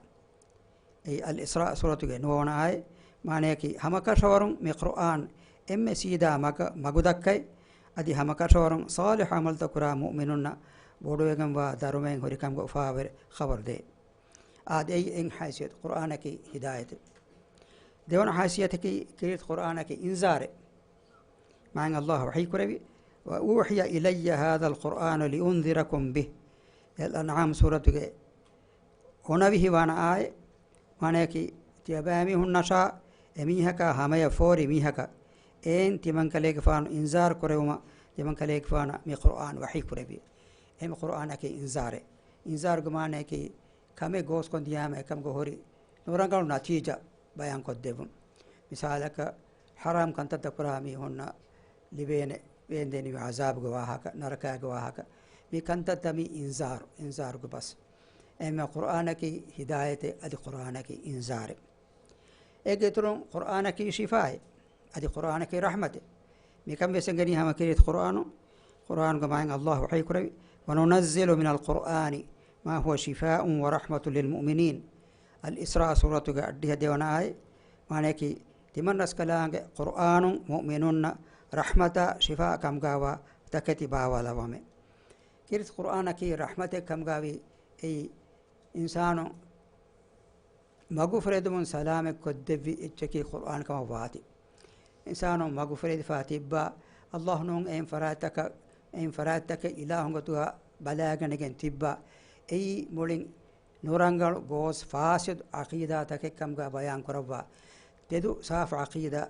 އެއީ އަލް އިސްރާ ސޫރަތުގެ ނުވަވަނަ އާޔަތް. މާނަޔަކީ، ހަމަކަށަވަރުން މި ޤުރްއާން އެންމެ ސީދާ މަގަށް މަގުދައްކައި، އަދި ހަމަކަށަވަރުން ޞާލިޙު ޢަމަލުތައް ކުރާ މުއުމިނުންނަށް ބޮޑުވެގެންވާ ދަރުމައެއް ހުރިކަމުގެ އުފާވެރި ޚަބަރު ދޭ. އާދެ، އެއީ އެއް ހައިސިއްޔަތު، ޤުރްއާނަކީ ހިދާޔަތެއް. ދެވަނަ ހައިސިއްޔަތަކީ، ކީރިތި ޤުރްއާނަކީ އިންޒާރެއް. މާތް ﷲ ވަޙީކުރެއްވި، وأوحي إلي هذا القرآن لأنذركم به. އަލްއަންޢާމް ސޫރަތުގެ އޮނަވިހި ވަނަ އާޔަތް. މާނަޔަކީ، ތިޔަބައިމީހުންނަށާ އެމީހަކާ ހަމަޔަށް ފޯރި މީހަކަށް އެއިން ތިމަންކަލޭގެފާނު އިންޒާރު ކުރެވުމަށް ތިމަންކަލޭގެފާނަށް މި ޤުރްއާން ވަޙީ ކުރެއްވި. އެހެން ޤުރްއާނަކީ އިންޒާރެއް. އިންޒާރުގެ މާނަޔަކީ، ކަމެއް ގޯސްކޮށް ދިޔާމަ އެކަމުގެ ހުރި ނުރަނގަޅު ނަތީޖާ ބަޔާންކޮށްދެއްވުން. މިސާލަކަށް، ޙަރާމް ކަންތައްތައް ކުރާ މީހުންނަށް ލިބޭނެ ވޭންދެނިވި ޢަޒާބުގެ ވާހަކަ، ނަރަކާގެ ވާހަކަ، މި ކަންތައްތައް މީ އިންޒާރު، އިންޒާރުގެ ބަސް. އެހެންވެ، ޤުރްއާނަކީ ހިދާޔަތެއް، އަދި ޤުރްއާނަކީ އިންޒާރެއް. އޭގެ އިތުރުން ޤުރްއާނަކީ ޝިފާއެއް، އަދި ޤުރްއާނަކީ ރަޙްމަތެއް. މިކަން ވެސް އެނގެނީ ހަމަ ކީރިތި ޤުރްއާނު، ޤުރްއާނުގަ މާތް ﷲ ވަޙީކުރެއްވި، وننزل من القرآن ما هو شفاء ورحمة للمؤمنين. އަލް އިސްރާ ސޫރަތުގެ އަށްޑިހަ ދެވަނަ އާޔަތް. މާނަޔަކީ، ތިމަން ރަސްކަލާނގެ ޤުރްއާނުން މުއުމިނުންނަށް ރަޙްމަތާ ޝިފާ ކަމުގައިވާ ތަކެތި ބާވާލައްވަމޭ. ކީރިތި ޤުރްއާނަކީ ރަޙްމަތެއް ކަމުގައި އެއީ އިންސާނު މަގުފުރެދުމުން ސަލާމަތް ކޮށްދެއްވި އެއްޗަކީ ޤުރްއާން ކަމަށް ވާތީ. އިންސާނު މަގުފުރެދިފާ ތިއްބާ، ﷲ ނޫން އެއިން ފަރާތްތަކަށް، އެއިން ފަރާތްތަކެއް އިލާހު ގޮތުގަ ބަލައިގަނެގެން ތިއްބާ، އެއީ މުޅިން ނުރަނގަޅު ގޯސް ފާސިދު ޢަޤީދާތަކެއް ކަމުގަ ބަޔާން ކުރައްވާ. ތެދު ސާފު ޢަޤީދާ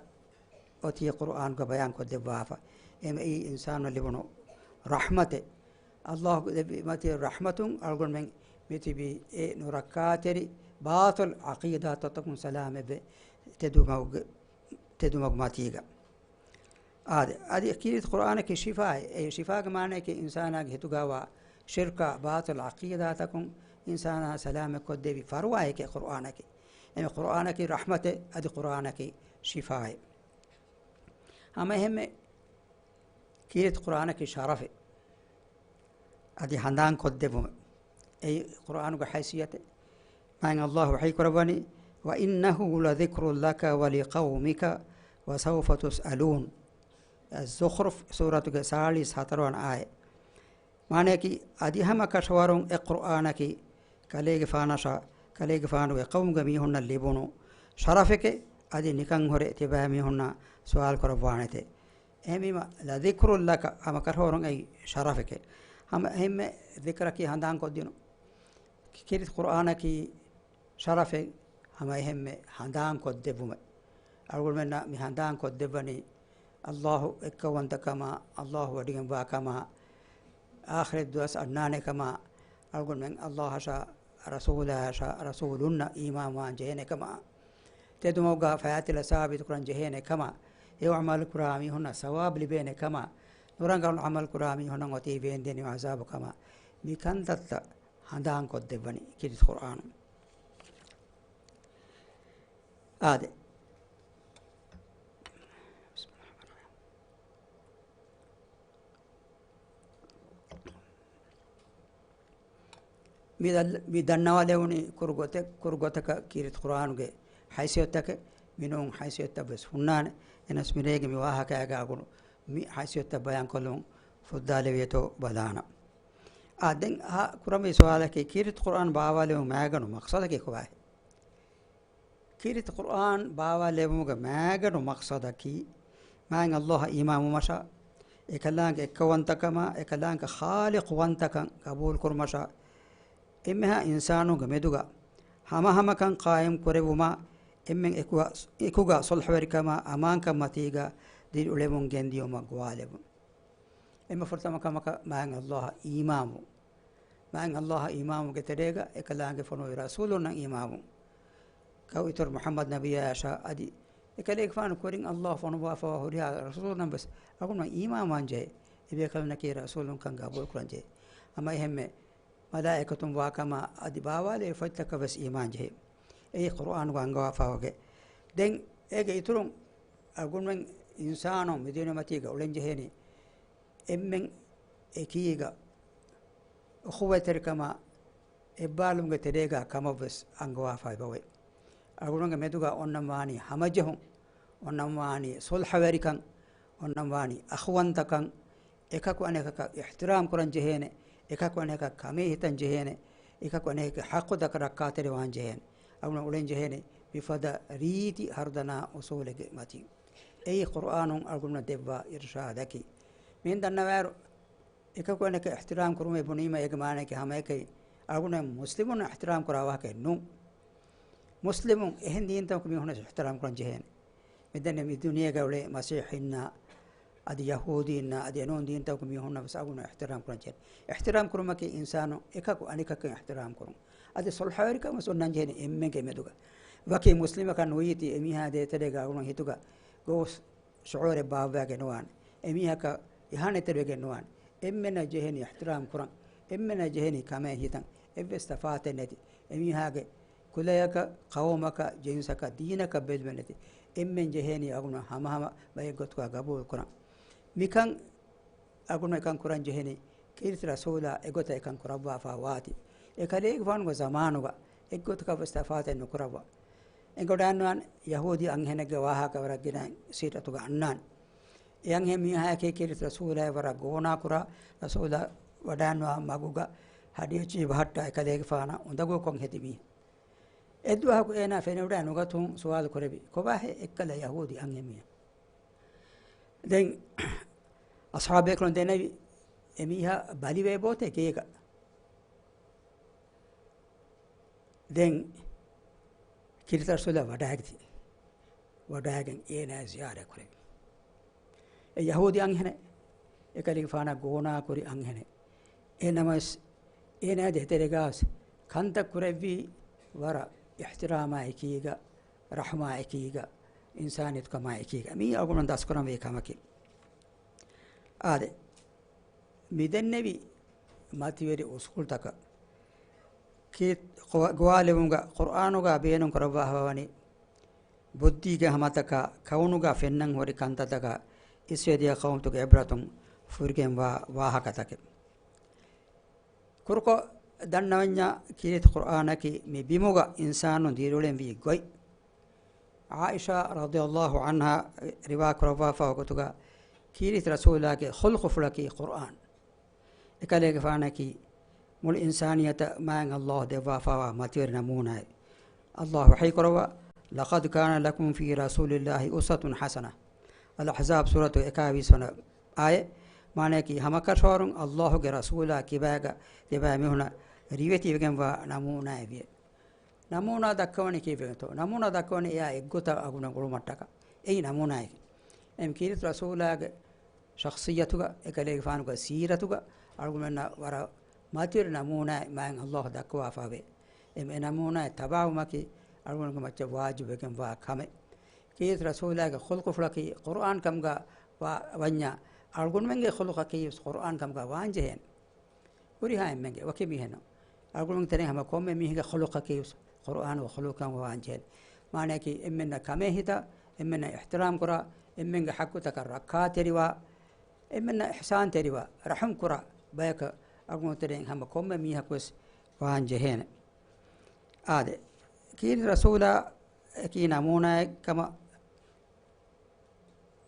އޮތީ ޤުރްއާނުގަ ބަޔާން ކޮށްދެއްވާފަ. އެމަ އެއީ އިންސާނުން ލިބުނު ރަޙްމަތެއް. ﷲ ދެއްވި މަތި ރަޙްމަތުން އަޅުގަނޑުމެން މިތިބީ އެ ނުރައްކާތެރި ބާޠިލް ޢަޤީދާތަކުން ސަލާމަތްވެ ތެދުމަގުގެ، ތެދުމަގު މަތީގަ. އާދެ، އަދި ކީރިތި ޤުރްއާނަކީ ޝިފާއެއް. އެ ޝިފާގެ މާނައަކީ އިންސާނާގެ ހިތުގަވާ ޝިރްކާ ބާޠިލް ޢަޤީދާތަކުން އިންސާނާ ސަލާމަތް ކޮށްދެވި ފަރުވާއެކޭ ޤުރްއާނަކީ. އެމެ ޤުރްއާނަކީ ރަޙްމަތެއް، އަދި ޤުރްއާނަކީ ޝިފާއެއް. ހަމަ އެހެންމެ ކީރިތި ޤުރްއާނަކީ ޝަރަފެއް. އަދި ހަނދާން ކޮށްދެއްވުމެއް. އެއީ ޤުރްއާނުގެ ޙައިސިއްޔަތެއް. މާތް ﷲ ވަޙީ ކުރައްވަނީ، "وإنه لذكر لك ولقومك وسوف تسألون." އައްޒުޚްރުފް ސޫރަތުގެ ސާޅީސް ހަތަރުވަނަ އާޔަތް. މާނައަކީ، އަދި ހަމަ ކަށަވަރުން އެ ޤުރްއާނަކީ ކަލޭގެފާނަށާ، ކަލޭގެފާނުގެ ޤައުމުގެ މީހުންނަށް ލިބުނު ޝަރަފެކޭ، އަދި ނިކަން ހުރެ ތިބާމީހުންނާ ސުވާލު ކުރައްވާނެތޭ. އެހެންވީމަ، "لذكر لك" ހަމަ ކަށަވަރުން އެއީ ޝަރަފެކޭ. ހަމަ އެހެންމެ ޛިކްރަކީ ހަނދާން ކޮށްދިނުން. ކީރިތި ޤުރްއާނަކީ ޝަރަފެއް، ހަމަ އެހެންމެ ހަނދާން ކޮށްދެއްވުމެއް. އަޅުގަނޑުމެންނަށް މި ހަނދާން ކޮށްދެއްވަނީ، ﷲ އެއްކައުވަންތަކަމާ، ﷲ ވަޑިގެންވާކަމާ، އާޚިރަތް ދުވަސް އަންނާނެކަމާ، އަޅުގަނޑުމެން ﷲ އަށާ، ރަސޫލާ އަށާ، ރަސޫލުންނަށް އީމާންވާން ޖެހޭނެކަމާ، ތެދުމަގުގަ ފަޔާތިލަ ސާބިތުކުރަން ޖެހޭނެކަމާ، އެ ޢަމަލު ކުރާ މީހުންނަށް ސަވާބު ލިބޭނެކަމާ، ނުރަނގަޅު ޢަމަލު ކުރާ މީހުންނަށް އޮތީ ވޭންދެނިވި ޢަޒާބުކަމާ، މި ކަންތައްތައް ހަނދާން ކޮށްދެއްވަނީ ކީރިތި ޤުރްއާނުން. އާދެ. މި ދަ-، މި ދަންނަވާލެވުނީ ކުރު ގޮތެއް، ކުރު ގޮތަކަށް ކީރިތި ޤުރްއާނުގެ ޙައިސިއްޔަތުތަކެއް، މިނޫން ޙައިސިއްޔަތުތައް ވެސް ހުންނާނެ. އެހެނަސް މިރޭގެ މި ވާހަކައިގާ ގުޅު މި ޙައިސިއްޔަތުތައް ބަޔާންކޮށްލުން ފުއްދާލެވިއޭތޯ ބަލާނަން. އާ، ދެން އަހާ ކުރަންވީ ސުވާލަކީ، ކީރިތި ޤުރްއާން ބާވާލެވުމުގެ މައިގަނޑު މަޤްޞަދަކީ ކޮބާހޭ؟ ކީރިތި ޤުރްއާން ބާވާލެވުމުގެ މައިގަނޑު މަޤްޞަދަކީ، މާތް ﷲ އަށް އީމާންވުމަށާ، އެކަލާނގެ އެއްކައުވަންތަކަމާ، އެކަލާނގެ ޚާލިޤުވަންތަކަން ޤަބޫލުކުރުމަށާ، އެންމެހާ އިންސާނުންގެ މެދުގަ ހަމަހަމަކަން ޤާއިމް ކުރެއްވުމާ، އެންމެން އެކުގަ، އެކުގަ ޞުލްޙުވެރިކަމާ އަމާންކަން މަތީގަ ދިރިއުޅެމުން ގެންދިޔުމަށް ގޮވާލެވުން. އެންމެ ފުރަތަމަ ކަމަކަށް މާތް ﷲ އަށް އީމާންވުން. މާތް ﷲ އަށް އީމާންވުމުގެ ތެރޭގަ އެކަލާނގެ ފޮނުވި ރަސޫލުންނަށް އީމާންވުން. ކައު އިތުރު މުޙައްމަދު ނަބިއްޔާއަށާ އަދި އެކަލޭގެފާނު ކުރިން ﷲ ފޮނުއްވާފައިވާ ހުރިހާ ރަސޫލުންނަށް ވެސް އަޅުގަނޑުމެން އީމާންވާން ޖެހޭ. އެބޭކަލުންނަކީ ރަސޫލުންކަން ގަބޫލުކުރަން ޖެހޭ. ހަމަ އެހެންމެ މަލާއިކަތުން ވާކަމާ އަދި ބާވާލެވި ފޮތްތަކަށް ވެސް އީމާން ޖެހޭ. އެއީ ޤުރްއާނުގަ އަންގަވާފައިވާ ގޮތް. ދެން އޭގެ އިތުރުން އަޅުގަނޑުމެން އިންސާނުން މި ދުނިޔެމަތީގަ އުޅެން ޖެހޭނީ އެންމެން އެކީގަ އުޚުވަތްތެރިކަމާ އެއްބާލުމުގެ ތެރޭގަ ކަމަށްވެސް އަންގަވާފައި ބަވައި. އަޅުގަނޑުގެ މެދުގަ އޮންނަން ވާނީ ހަމަޖެހުން، އޮންނަން ވާނީ ޞުލްޙަވެރިކަން، އޮންނަން ވާނީ އަޚުވަންތަކަން، އެކަކު އަނެކަކަށް އިޙްތިރާމް ކުރަން ޖެހޭނެ، އެކަކު އަނެކަކަށް ކަމޭ ހިތަން ޖެހޭނެ، އެކަކު އަނެކެއްގެ ޙައްޤު ދަކަ ރައްކާތެރިވާން ޖެހޭނެ. އަޅުގަނޑު އުޅެން ޖެހޭނެ މިފަދަ ރީތި ހަރުދަނާ އުޞޫލެއްގެ މަތިން. އެއީ ޤުރްއާނުން އަޅުގަނޑު ދެއްވާ އިރުޝާދަކީ. މިހެން ދަންނަވާއިރު، އެކަކު އަނެކަށް އިޙްތިރާމް ކުރުމޭ ބުނީމަ އޭގެ މާނައަކީ ހަމައެކަނި އަޅުގަނޑު މުސްލިމުން އިޙްތިރާމް ކުރާ ވާހަކައެއް ނޫން. މުސްލިމުން އެހެން ދީންތަކު މީހުންނަށް އިޙްތިރާމް ކުރަން ޖެހޭނެ. މިދެންނެ މި ދުނިޔޭގަ އުޅޭ މަސީޙީންނާ، އަދި ޔަހޫދީންނާ، އަދި އެނޫން ދީންތަކު މީހުންނަށް ވެސް އަޅުގަނޑު އިޙްތިރާމް ކުރަން ޖެހޭނެ. އިޙްތިރާމް ކުރުމަކީ އިންސާނު އެކަކު އަނެކަކަށް އިޙްތިރާމް ކުރުން. އަދި ޞުލްޙަވެރިކަން ވެސް އޮންނަން ޖެހޭނެ އެންމެންގެ މެދުގަ. ވަކި މުސްލިމަކަށް ނުވީތީ އެމީހާ ދޭތެރޭގަ އަޅުގަނޑު ހިތުގަ ގޯސް ޝުޢޫރެއް ބާއްވައިގެން ނުވާނެ. އެމީހަކަށް އިހާނެތެރިވެގެން ނުވާނެ. އެންމެންނަށް ޖެހޭނީ އިޙްތިރާމް ކުރަން. އެންމެންނަށް ޖެހޭނީ ކަމޭ ހިތަން. އެއްވެސް ތަފާތެއް ނެތި. އެމީހާގެ ކުލަޔަކަށް، ޤައުމަކަށް، ޖިންސަކަށް، ދީނަކަށް ބެލުމެއް ނެތި. އެންމެން ޖެހޭނީ އަގުނަ ހަމަހަމަ ބައެއްގޮތުގަ ގަބޫލު ކުރަން. މިކަން އަގުނަ އެކަން ކުރަން ޖެހެނީ ކީރިތި ރަސޫލާ އެގޮތަށް އެކަން ކުރައްވާފަ ވާތީ. އެކަލޭގެފާނުގެ ޒަމާނުގަ އެއްގޮތަކަށް ވެސް ތަފާތެއް ނުކުރައްވާ. އެނގޮޑާންވާން ޔަހޫދީ އަންހެނެއްގެ ވާހަކަ ވަރަށް ގިނަ ސީރަތުގަ އަންނާނެ. އެ އަންހެން މީހާއެކޭ ކީރިތި ރަސޫލާއަށް ވަރަށް ގޯނާކުރާ، ރަސޫލާ ވަޑާންވާ މަގުގަ ހަޑިއެއްޗިހި ބަހައްޓާ އެކަލޭގެފާނަށް އުނދަގޫކޮށް ހެދި މީހެއް. އެއްދުވަހަކު އޭނާ ފެނިވަޑައި ނުގަތުން ސުވާލު ކުރެއްވި، ކޮބާހޭ އެއްކަލަ ޔަހޫދީ އަންހެންމީހެއް؟ ދެން އަޞްޙާބޭކަލުން ދެނެވި، އެމީހާ ބަލިވޭ ބޯތޭ ގޭގަ. ދެން ކީރިތި ރަސޫލާ ވަޑައިގަތީ. ވަޑައިގެން އޭނާ ޒިޔާރަތް ކުރެވި. އެ ޔަހޫދީ އަންހެނެއް، އެކަލޭގެފާނާ ގޯނާ ކުރި އަންހެނެއް. އެ ނަމަވެސް އޭނާ ދޭތެރޭގަ ކަންތައް ކުރެއްވީ ވަރަށް އިޙްތިރާމާ އެކީގަ، ރަޙުމާ އެކީގަ، އިންސާނިއްޔަތުކަމާ އެކީގަ. މީ އަޅުގަނޑު ދަސްކުރަން ވޭ ކަމަކީ. އާދެ، މިދެންނެވި މަތިވެރި އުސޫލްތަކަށް ކީ-، ގޮވާ-، ގޮވާލެވުމުގަ ޤުރްއާނުގަ ބޭނުން ކުރައްވާފަވަނީ ބުއްދީގެ ހަމަތަކާ، ކައުނުގަ ފެންނަން ހުރި ކަންތައްތަކާ، އިސްވެދިޔަ ޤައުމުތަކުގެ އިބްރަތުން ފުރިގެންވާ ވާހަކަތަކެއް. ކުރުކޮށް ދަންނަވަންޏާ ކީރިތި ޤުރްއާނަކީ މި ބިމުގަ އިންސާނުން ދިރިއުޅެންވީ ގޮތް. ޢާއިޝާ ރަޟިޔަﷲ ޢަންހާ ރިވާ ކުރައްވާފައި ގޮތުގަ ކީރިތި ރަސޫލާގެ ޚުލްޤުފުޅަކީ ޤުރްއާން. އެކަލޭގެފާނަކީ މުޅި އިންސާނިއްޔަތަށް މާތް ﷲ ދެއްވާފައިވާ މަތިވެރި ނަމޫނާއެއް. ﷲ ވަޙީ ކުރައްވާ، "لقد كان لكم في رسول الله أسوة حسنة." އަލްއަޙްޒާބް ސޫރަތު އެކާވީސް ވަނަ އާޔަތް. މާނަޔަކީ، ހަމަކަށަވަރުން ﷲ ގެ ރަސޫލާ ކިބާގަ ތިބާ މީހުނަށް ރިވެތިވެގެންވާ ނަމޫނާއެއް ވިޔަ. ނަމޫނާ ދައްކަވަނީ ކީއްވެގެންތޯ؟ ނަމޫނާ ދައްކަވަނީ އެއާ އެއްގޮތަށް އަގުނަ ގުޅުމަށްޓަކާ. އެއީ ނަމޫނާއެކޭ. އެމް ކީރިތި ރަސޫލާގެ ޝަޚްޞިއްޔަތުގަ، އެކަލޭގެފާނުގެ ސީރަތުގަ އަޅުގަނޑުމެންނަށް ވަރަށް މަތިވެރި ނަމޫނާއެއް މާތް ﷲ ދައްކަވާފައިވޭ. އެމް އެ ނަމޫނާއެއް ތަބާވުމަކީ އަޅުގަނޑުގެ މައްޗަށް ވާޖިބުވެގެންވާ ކަމެއް. ކީރިތި ރަސޫލާގެ ޚުލްޤުފުޅަކީ ޤުރްއާން ކަމުގަ ވާ-، ވަންޏާ، އަޅުގަނޑުމެންގެ ޚުލްޤަކީ ވެސް ޤުރްއާން ކަމުގަ ވާން ޖެހޭނެ. ހުރިހާ އެންމެންގެ ވަކި މީހެއްނު. އަޅުގަނޑުމެން ތެރެއިން ހަމަ ކޮންމެ މީހެއްގެ ޚުލުޤަކީ ވެސް ޤުރްއާނުގެ ޚުލުޤު ކަމުގަ ވާން ޖެހޭނެ. މާނަޔަކީ، އެންމެންނަށް ކަމޭހިތާ، އެންމެންނަށް އިޙްތިރާމް ކުރާ، އެންމެންގެ ޙައްޤުތަކަށް ރައްކާތެރިވާ، އެންމެންނަށް އިޙްސާންތެރިވާ، ރަޙުމް ކުރާ ބަޔަކަށް އަޅުގަނޑު ތެރެއިން ހަމަ ކޮންމެ މީހަކު ވެސް ވާން ޖެހޭނެ. އާދެ، ކީރިތި ރަސޫލާ އެކީ ނަމޫނާއެއް ކަމަށް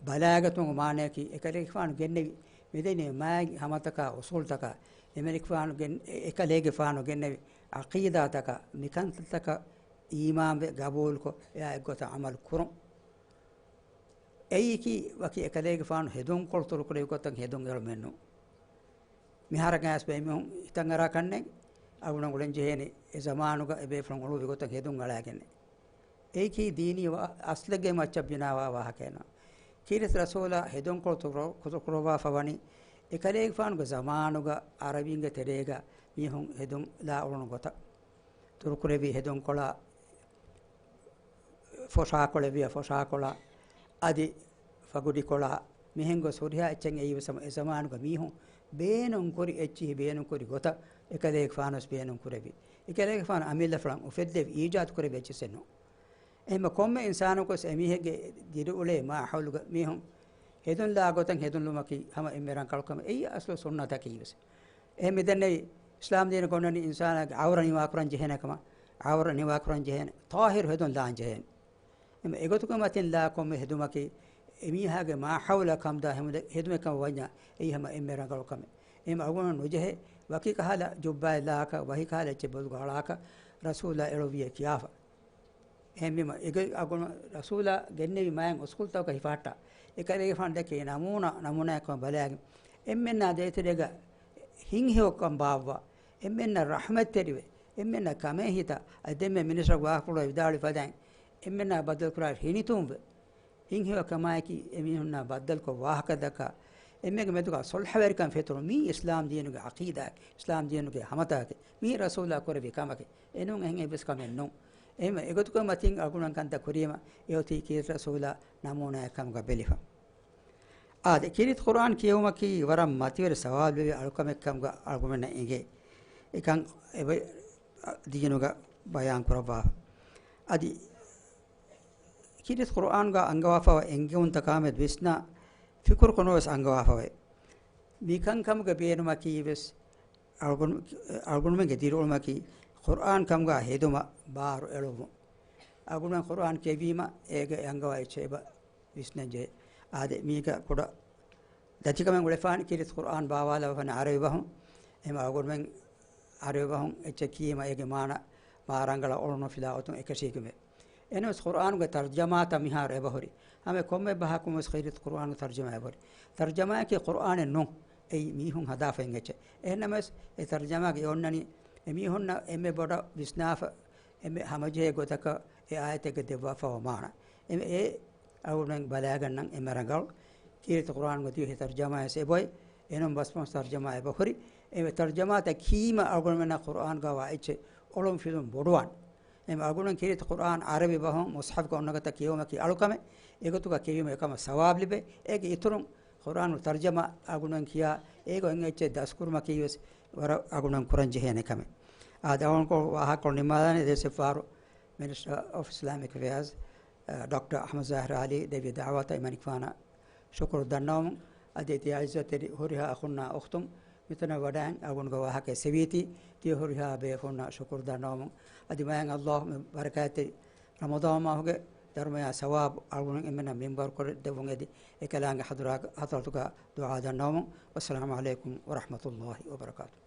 ބަލާގަތުމުގެ މާނަޔަކީ، އެކަލޭގެފާނު ގެންނެވި މިދެންނެވި މާތް ހަމަތަކާ އުޞޫލުތަކާ، އެމެރިކަފާނު ގެން-، އެ-، އެކަލޭގެފާނު ގެންނެވި ޢަޤީދާތަކާ، މިކަންތައްތަކަށް އީމާންވެ ގަބޫލުކޮށް، އެއާ އެއްގޮތަށް ޢަމަލު ކުރުން. އެއީކީ ވަކި އެކަލޭގެފާނު ހެދުންކޮޅު ތުރުކުރެއްވި ގޮތަށް ހެދުން އެޅުމެއްނޫން. މިހާރަކަށް އައިސް ބައެއް މީހުން ހިތަށް އަރާ ކަންނޭނގެ، އަޅުގަނޑަށް އުޅެން ޖެހޭނެ އެ ޒަމާނުގަ އެބޭފުޅުން އުޅުއްވި ގޮތަށް ހެދުން އަޅާގެންނޭ. އެއީކީ ދީނީ ވަ-، އަސްލެއްގެ މައްޗަށް ބިނާވާ ވާހަކައެއް ނޫން. ކީރިތި ރަސޫލާ ހެދުންކޮޅު ތުރު-، ކުރު-، ކުރުވާފަ ވަނީ އެކަލޭގެފާނުގެ ޒަމާނުގަ ޢަރަބީންގެ ތެރޭގަ މީހުން ހެދުން ލާ އުޅުނު ގޮތަށް. ތުރުކުރެއްވި ހެދުންކޮޅާ، ފޮށާކޮޅެއް ވިޔަ ފޮށާކޮޅާ، އަދި ފަގުޑިކޮޅާ، މިހެން ގޮސް ހުރިހާ އެއްޗެއް އެއީ ވެސް ހަމަ އެ ޒަމާނުގަ މީހުން ބޭނުން ކުރި އެއްޗިހި ބޭނުން ކުރި ގޮތަށް އެކަލޭގެފާނު ވެސް ބޭނުން ކުރެއްވި. އެކަލޭގެފާނު އަމިއްލަފުޅަށް އުފެއްދެވި އީޖާދު ކުރެއްވި އެއްޗެއް ނޫން. އެހެންމަ ކޮންމެ އިންސާނަކު ވެސް އެމީހެއްގެ ދިރިއުޅޭ މާހައުލުގަ މީހުން ހެދުން ލާ ގޮތަށް ހެދުން ލުމަކީ ހަމަ އެންމެ ރަނގަޅު ކަމެއް. އެއީ އަސްލު ސުންނަތަކީ ވެސް. އެހެން މިދެންނެވި އިސްލާމް ދީނުގަ އޮންނަނީ އިންސާނާގެ ޢައުރަ ނިވާކުރަން ޖެހޭނެ ކަމަށް، ޢައުރަ ނިވާކުރަން ޖެހޭނެ، ޠާހިރު ހެދުން ލާން ޖެހޭނެ. އެމަ އެގޮތުގެ މަތިން ލާ ކޮންމެ ހެދުމަކީ، އެމީހާގެ މާހައުލަށް ކަމުދާ ހެމުދެ-، ހެދުމެއް ކަމަށް ވަންޏާ، އެއީ ހަމަ އެންމެ ރަނގަޅު ކަމެއް. އެހެން އަޅުގަނޑު ނުޖެހޭ، ވަކި ކަހަލަ ޖުއްބާއެއް ލާކަށް، ވަކި ކަހަލަ އެއްޗެއް ބޮލުގަ އަޅާކަށް، ރަސޫލާ އެޅުއްވިއޭ ކިޔާފަ. އެހެންވީމަ، އެގޮތް އަޅުގަނޑު ރަސޫލާ ގެންނެވި މާތް އުސޫލުތަކަށް ހިފަހައްޓާ، އެކަލޭގެފާނު ދެއްކެވި ނަމޫނާ، ނަމޫނާއެއް ކަމަށް ބަލާގެން، އެންމެންނާ ދޭތެރޭގަ ހިތްހެޔޮކަން ބާއްވާ، އެންމެންނަށް ރަޙްމަތްތެރިވެ، އެންމެންނަށް ކަމޭހިތާ، އަދި ދެންމެ މިނިސްޓަރ ވާހަކަފުޅު ވިދާޅުވި ފަދައިން، އެންމެންނާ ބައްދަލުކުރާ ހިނިތުންވެ، ހިތްހެޔޮކަމާއެކީ އެމީހުންނާ ބައްދަލުކޮށް ވާހަކަދައްކާ، އެންމެންގެ މެދުގަ ޞުލްޙަވެރިކަން ފެތުރުން. މީ އިސްލާމް ދީނުގެ ޢަޤީދާއެއް، އިސްލާމް ދީނުގެ ހަމަތަކެއް. މީ ރަސޫލާ ކުރެއްވި ކަމަކެއް. އެނޫން އެހެން އެއްވެސް ކަމެއް ނޫން. އެހެންވެ، އެގޮތުގެ މަތިން އަޅުގަނޑު ކަންތައް ކުރީމަ، އެއޮތީ ކީރިތި ރަސޫލާ ނަމޫނާއެއް ކަމުގަ ބެލިފަ. އާދެ، ކީރިތި ޤުރްއާން ކިޔެވުމަކީ ވަރަށް މަތިވެރި ސަވާބުވެރި އަޅުކަމެއް ކަމުގަ އަޅުގަނޑުމެންނަށް އެނގޭ. އެކަން އެބަ-، ދީނުގަ ބަޔާން ކުރައްވާފަ. އަދި ކީރިތި ޤުރްއާންގަ އަންގަވާފައިވާ އެންގެވުންތަކާމެދު ވިސްނާ ފިކުރުކޮށް ނުވެސް އަންގަވާފަވޭ. މިކަންކަމުގެ ބޭނުމަކީ ވެސް އަޅުގަނޑު-، އަޅުގަނޑުމެންގެ ދިރިއުޅުމަކީ ޤުރްއާން ކަމުގަ ހެދުމަށް ބާރު އެޅުއްވުން. އަޅުގަނޑުމެން ޤުރްއާން ކެއްވީމަ އޭގެ އަންގަވާ އެއްޗެއް އެބަ ވިސްނަންޖެހޭ. އާދެ، މީގަ ކުޑަ ދަތިކަމެއް އުޅެފާނެ. ކީރިތި ޤުރްއާން ބާވާލައްވަނީ ޢަރަބި ބަހުން. އެމަ އަޅުގަނޑުމެން އަރަބި ބަހުން އެއްޗެއް ކީމަ އޭގެ މާނަ މާ ރަނގަޅަށް އޮޅުނު ފިލާވަތުން އެކަށީގެންވޭ. އެހެނަސް ޤުރްއާނުގެ ތަރްޖަމާތައް މިހާރު އެބަހުރި. ހަމަ ކޮންމެ ބަހަކުން ވެސް ޚައިރިއްޔަތު ޤުރްއާނުގެ ތަރްޖަމާ އެބަހުރި. ތަރްޖަމާއަކީ ޤުރްއާނެއް ނޫން. އެއީ މީހުން ހަދާފައި އެއްޗެއް. އެހެންނަމަވެސް އެ ތަރްޖަމާގައި އޮންނަނީ އެމީހުންނަށް އެންމެ ބޮޑަށް ވިސްނާފަ، އެންމެ ހަމަޖެހޭ ގޮތަކަށް އެ އާޔަތެއްގެ ދެއްވާފައިވާ މާނަ. އެ، އެ އަޅުގަނޑުމެން ބަލާގަންނަން އެންމެ ރަނގަޅު. ކީރިތި ޤުރްއާނުގެ ދިވެހި ތަރްޖަމާވެސް އެބޮތް. އެނޫން ބަސްމަސް ތަރްޖަމާ އެބަހުރި. އެ ތަރްޖަމާތައް ކީމަ އަޅުގަނޑުމެންނަށް ޤުރްއާންގަ ވާ އެއްޗެއް އޮޅުން ފިލުން ބޮޑުވާނެ. އެމަ އަޅުގަނޑުމެން ކީރިތި ޤުރްއާން އަރަބި ބަހުން މުޞްޙަފްގަ އޮންނަ ގޮތަށް ކިޔެވުމަކީ އަޅުކަމެއް. އެގޮތުގަ ކިޔެވީމަ އެކަމަށް ސަވާބު ލިބޭ. އޭގެ އިތުރުން ޤުރްއާނު ތަރްޖަމާ އަޅުގަނޑުމެން ކިޔާ އޭގޮތް އެއްޗެއް ދަސްކުރުމަކީ ވެސް ވަރަށް އަޅުގަނޑުމެން ކުރަން ޖެހޭނެ ކަމެއް. އާދެ، އަޅުގަނޑު ވާހަކަކޮޅު ނިންމާލާނެ. ދޭސެފާރު މިނިސްޓަރ އޮފް އިސްލާމިކް އެފެއާޒް، އަ، ޑޮކްޓަރ އަޙްމަދު ޒާހިރު އަލީ ދެއްވި ދަޢުވަތަށް އިމަނިކުފާނަށް ޝުކުރު ދަންނަވަމުން، އަދި ތިޔަ އިއްޒަތްތެރި ހުރިހާ އަޚުންނާ އުޚްތުން މިތަނަށް ވަޑައިން އަޅުގަނޑުގެ ވާހަކަ ސެވީތީ، ތިޔަ ހުރިހާ ބޭފުޅުންނަށް ޝުކުރު ދަންނަވަމުން، އަދި މާތް ﷲ މި ބަރަކާތްތެރި ރަމަޟާން މަހުގެ ދަރުމަޔާ ސަވާބު އަޅުގަނޑު އެންމެންނަށް މިންވަރު ކުރެއްދެއްވުން އެދި، އެކަލާނގެ ޙަޟްރާ، ޙަޟްރަތުގަ ދުޢާ ދަންނަވަމުން. ވައްސަލާމު ޢަލައިކުމް ވަރަޙްމަތުﷲ ވަބަރަކާތުހު.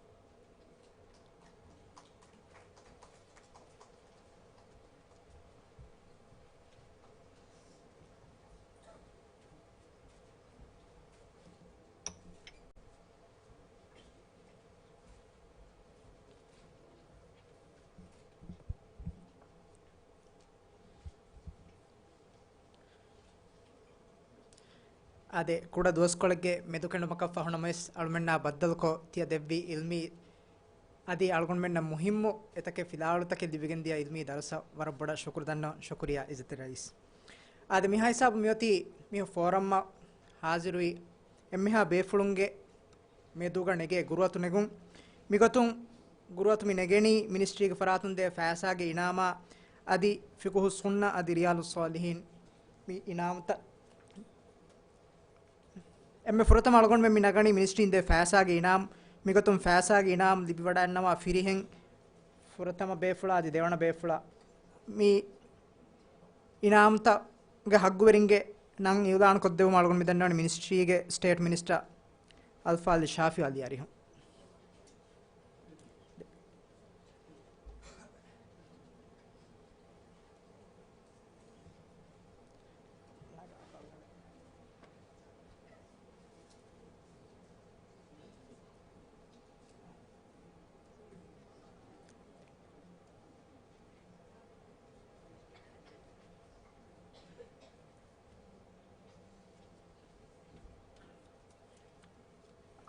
އާދެ، ކުޑަ ދުވަސްކޮޅެއްގެ މެދުކެނޑުމަކަށް ފަހުނަމަވެސް އަޅުމެންނާ ބައްދަލުކޮށް ތިޔަ ދެއްވި އިލްމީ އަދި އަޅުގަނޑުމެންނަށް މުހިއްމު އެތަކެއް ފިލާވަޅުތަކެއް ލިބިގެންދިޔަ އިލްމީ ދަރުސަށް ވަރަށް ބޮޑަށް ޝުކުރު ދަންނަވަން. ޝުކުރިއްޔާ އިއްޒަތްތެރި ރައީސް. އާދެ، މިހާ ހިސާބު މިއޮތީ މި ފޯރަމަށް ހާޒިރުވި އެންމެހާ ބޭފުޅުންގެ މެދުގަ ނެގޭ ގުރުއަތު ނެގުން. މިގޮތުން ގުރުއަތު މި ނެގެނީ މިނިސްޓްރީގެ ފަރާތުން ދޭ ފައިސާގެ އިނާމާ އަދި ފިޤުހުއްސުންނަ އަދި ރިޔާޟުއްޞާލިޙީން މި އިނާމުތައް. އެންމެ ފުރަތަމަ އަޅުގަނޑުމެން މި ނަގަނީ މިނިސްޓްރީން ދޭ ފައިސާގެ އިނާމް. މިގޮތުން ފައިސާގެ އިނާމް ލިބިވަޑައިގަންނަވާ ފިރިހެން ފުރަތަމަ ބޭފުޅާ އަދި ދެވަނަ ބޭފުޅާ މި އިނާމްތައްގެ ހައްގުވެރިންގެ ނަން އިއުލާން ކޮށްދެއްވުމަށް އަޅުގަނޑު މި ދަންނަވަނީ މިނިސްޓްރީގެ ސްޓޭޓް މިނިސްޓަރ އަލްފާޟިލް ޝާފިޢީ އަލީ އަރިހުން.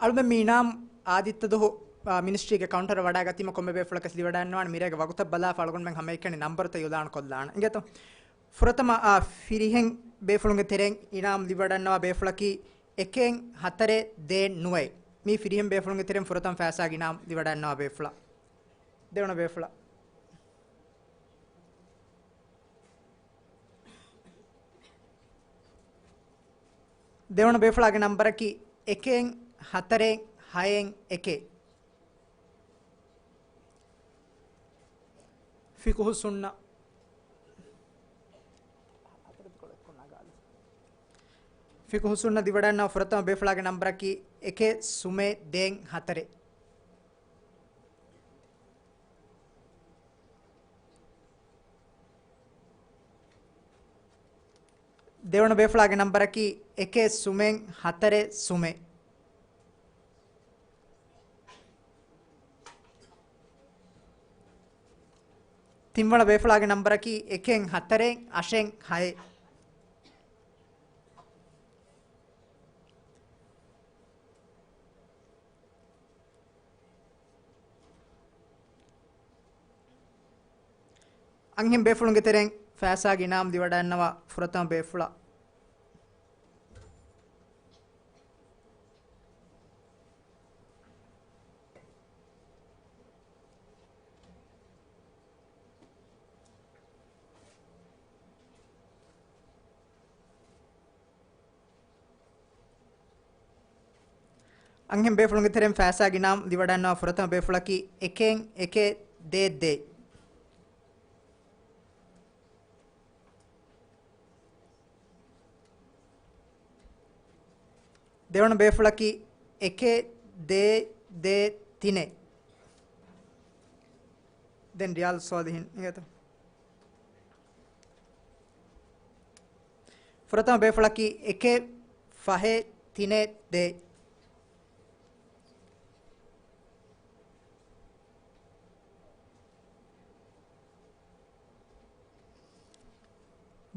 އަޅުމެން މި އިނާމް އާދިއްތަ ދުހު، އާ، މިނިސްޓްރީގެ ކައުންޓަރަށް ވަޑައިގަތީމަ ކޮންމެ ބޭފުޅަކަސް ލިބިވަޑައިގަންނަވާނެ. މިރޭގެ ވަގުތަށް ބަލާފަ އަޅުގަނޑުމެން ހަމައެކަނި ނަންބަރުތައް އިއުލާން ކޮށްލާނަން. އިނގޭތޯ؟ ފުރަތަމަ، އާ، ފިރިހެން ބޭފުޅުންގެ ތެރެއިން އިނާމް ލިބިވަޑައިގަންނަވާ ބޭފުޅަކީ އެކެއް ހަތަރެއް ދޭއް ނުވައެއް. މީ ފިރިހެން ބޭފުޅުންގެ ތެރެއިން ފުރަތަމަ ފައިސާގެ އިނާމް ލިބިވަޑައިގަންނަވާ ބޭފުޅާ. ދެވަނަ ބޭފުޅާ. ދެވަނަ ބޭފުޅާގެ ނަންބަރަކީ އެކެއް ހަތަރެއް ހައެއް އެކެއް. ފިޤުހުއްސުންނަ، ފިޤުހުއްސުންނަ ލިބިވަޑައިގަންނަވާ ފުރަތަމަ ބޭފުޅާގެ ނަންބަރަކީ އެކެއް ސުމެއް ދޭއް ހަތަރެއް. ދެވަނަ ބޭފުޅާގެ ނަންބަރަކީ އެކެއް ސުމެއް ހަތަރެއް ސުމެއް. ތިންވަނަ ބޭފުޅާގެ ނަންބަރަކީ އެކެއް ހަތަރެއް އަށެއް ހައެއް. އަންހެން ބޭފުޅުންގެ ތެރެއިން ފައިސާގެ އިނާމް ލިބިވަޑައިގަންނަވާ ފުރަތަމަ ބޭފުޅާ. އަންހެން ބޭފުޅުންގެ ތެރެއިން ފައިސާގެ އިނާމް ލިބިވަޑައިގަންނަވާ ފުރަތަމަ ބޭފުޅަކީ އެކެއް އެކެއް ދޭއް ދޭއް. ދެވަނަ ބޭފުޅަކީ އެކެއް ދޭއް ދޭއް ތިނެއް. ދެން ރިޔާލް ސޯލިހިން އިނގޭތަ؟ ފުރަތަމަ ބޭފުޅަކީ އެކެއް ފަހެއް ތިނެއް ދޭއް.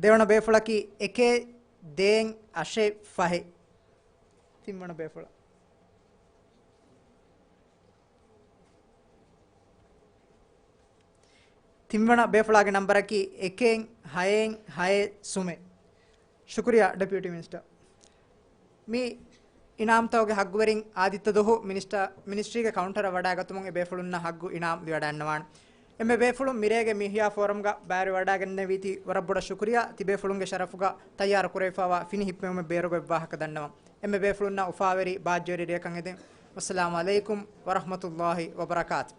ދެވަނަ ބޭފުޅަކީ އެކެއް ދޭއް އަށެއް ފަހެއް. ތިންވަނަ ބޭފުޅަށް. ތިންވަނަ ބޭފުޅާގެ ނަންބަރަކީ އެކެއް ހައެއް ހައެއް ސުމެއް. ޝުކުރިޔާ ޑެޕިއުޓީ މިނިސްޓަރ. މި އިނާމްތަކުގެ ހައްގުވެރިން އާދިއްތަ ދުވަހު މިނިސްޓަރ، މިނިސްޓްރީގެ ކައުންޓަރަށް ވަޑައިގަތުމުން އެ ބޭފުޅުންނަށް ހައްގު އިނާމް ލިވަޑައިގަންނަވާނެ. އެންމެ ބޭފުޅުން މިރޭގެ މިހިޔާ ފޯރަމްގަ ބައިވެރިވަޑައިގެންނެވީތީ ވަރަށް ބޮޑަށް ޝުކުރިޔާ. ތިބޭފުޅުންގެ ޝަރަފުގަ ތައްޔާރު ކުރެވިފައިވާ ފިނި ހިއްޕެވުމެއް ބޭރުގަ އެއްވާހަކަ ދަންނަވަން. އެންމެ ބޭފުޅުންނަށް އުފާވެރި ބާއްޖަވެރި ރެއަކަށް އެދެން. ވައްސަލާމު ޢަލައިކުމް ވަރަޙްމަތުﷲ ވަބަރަކާތު.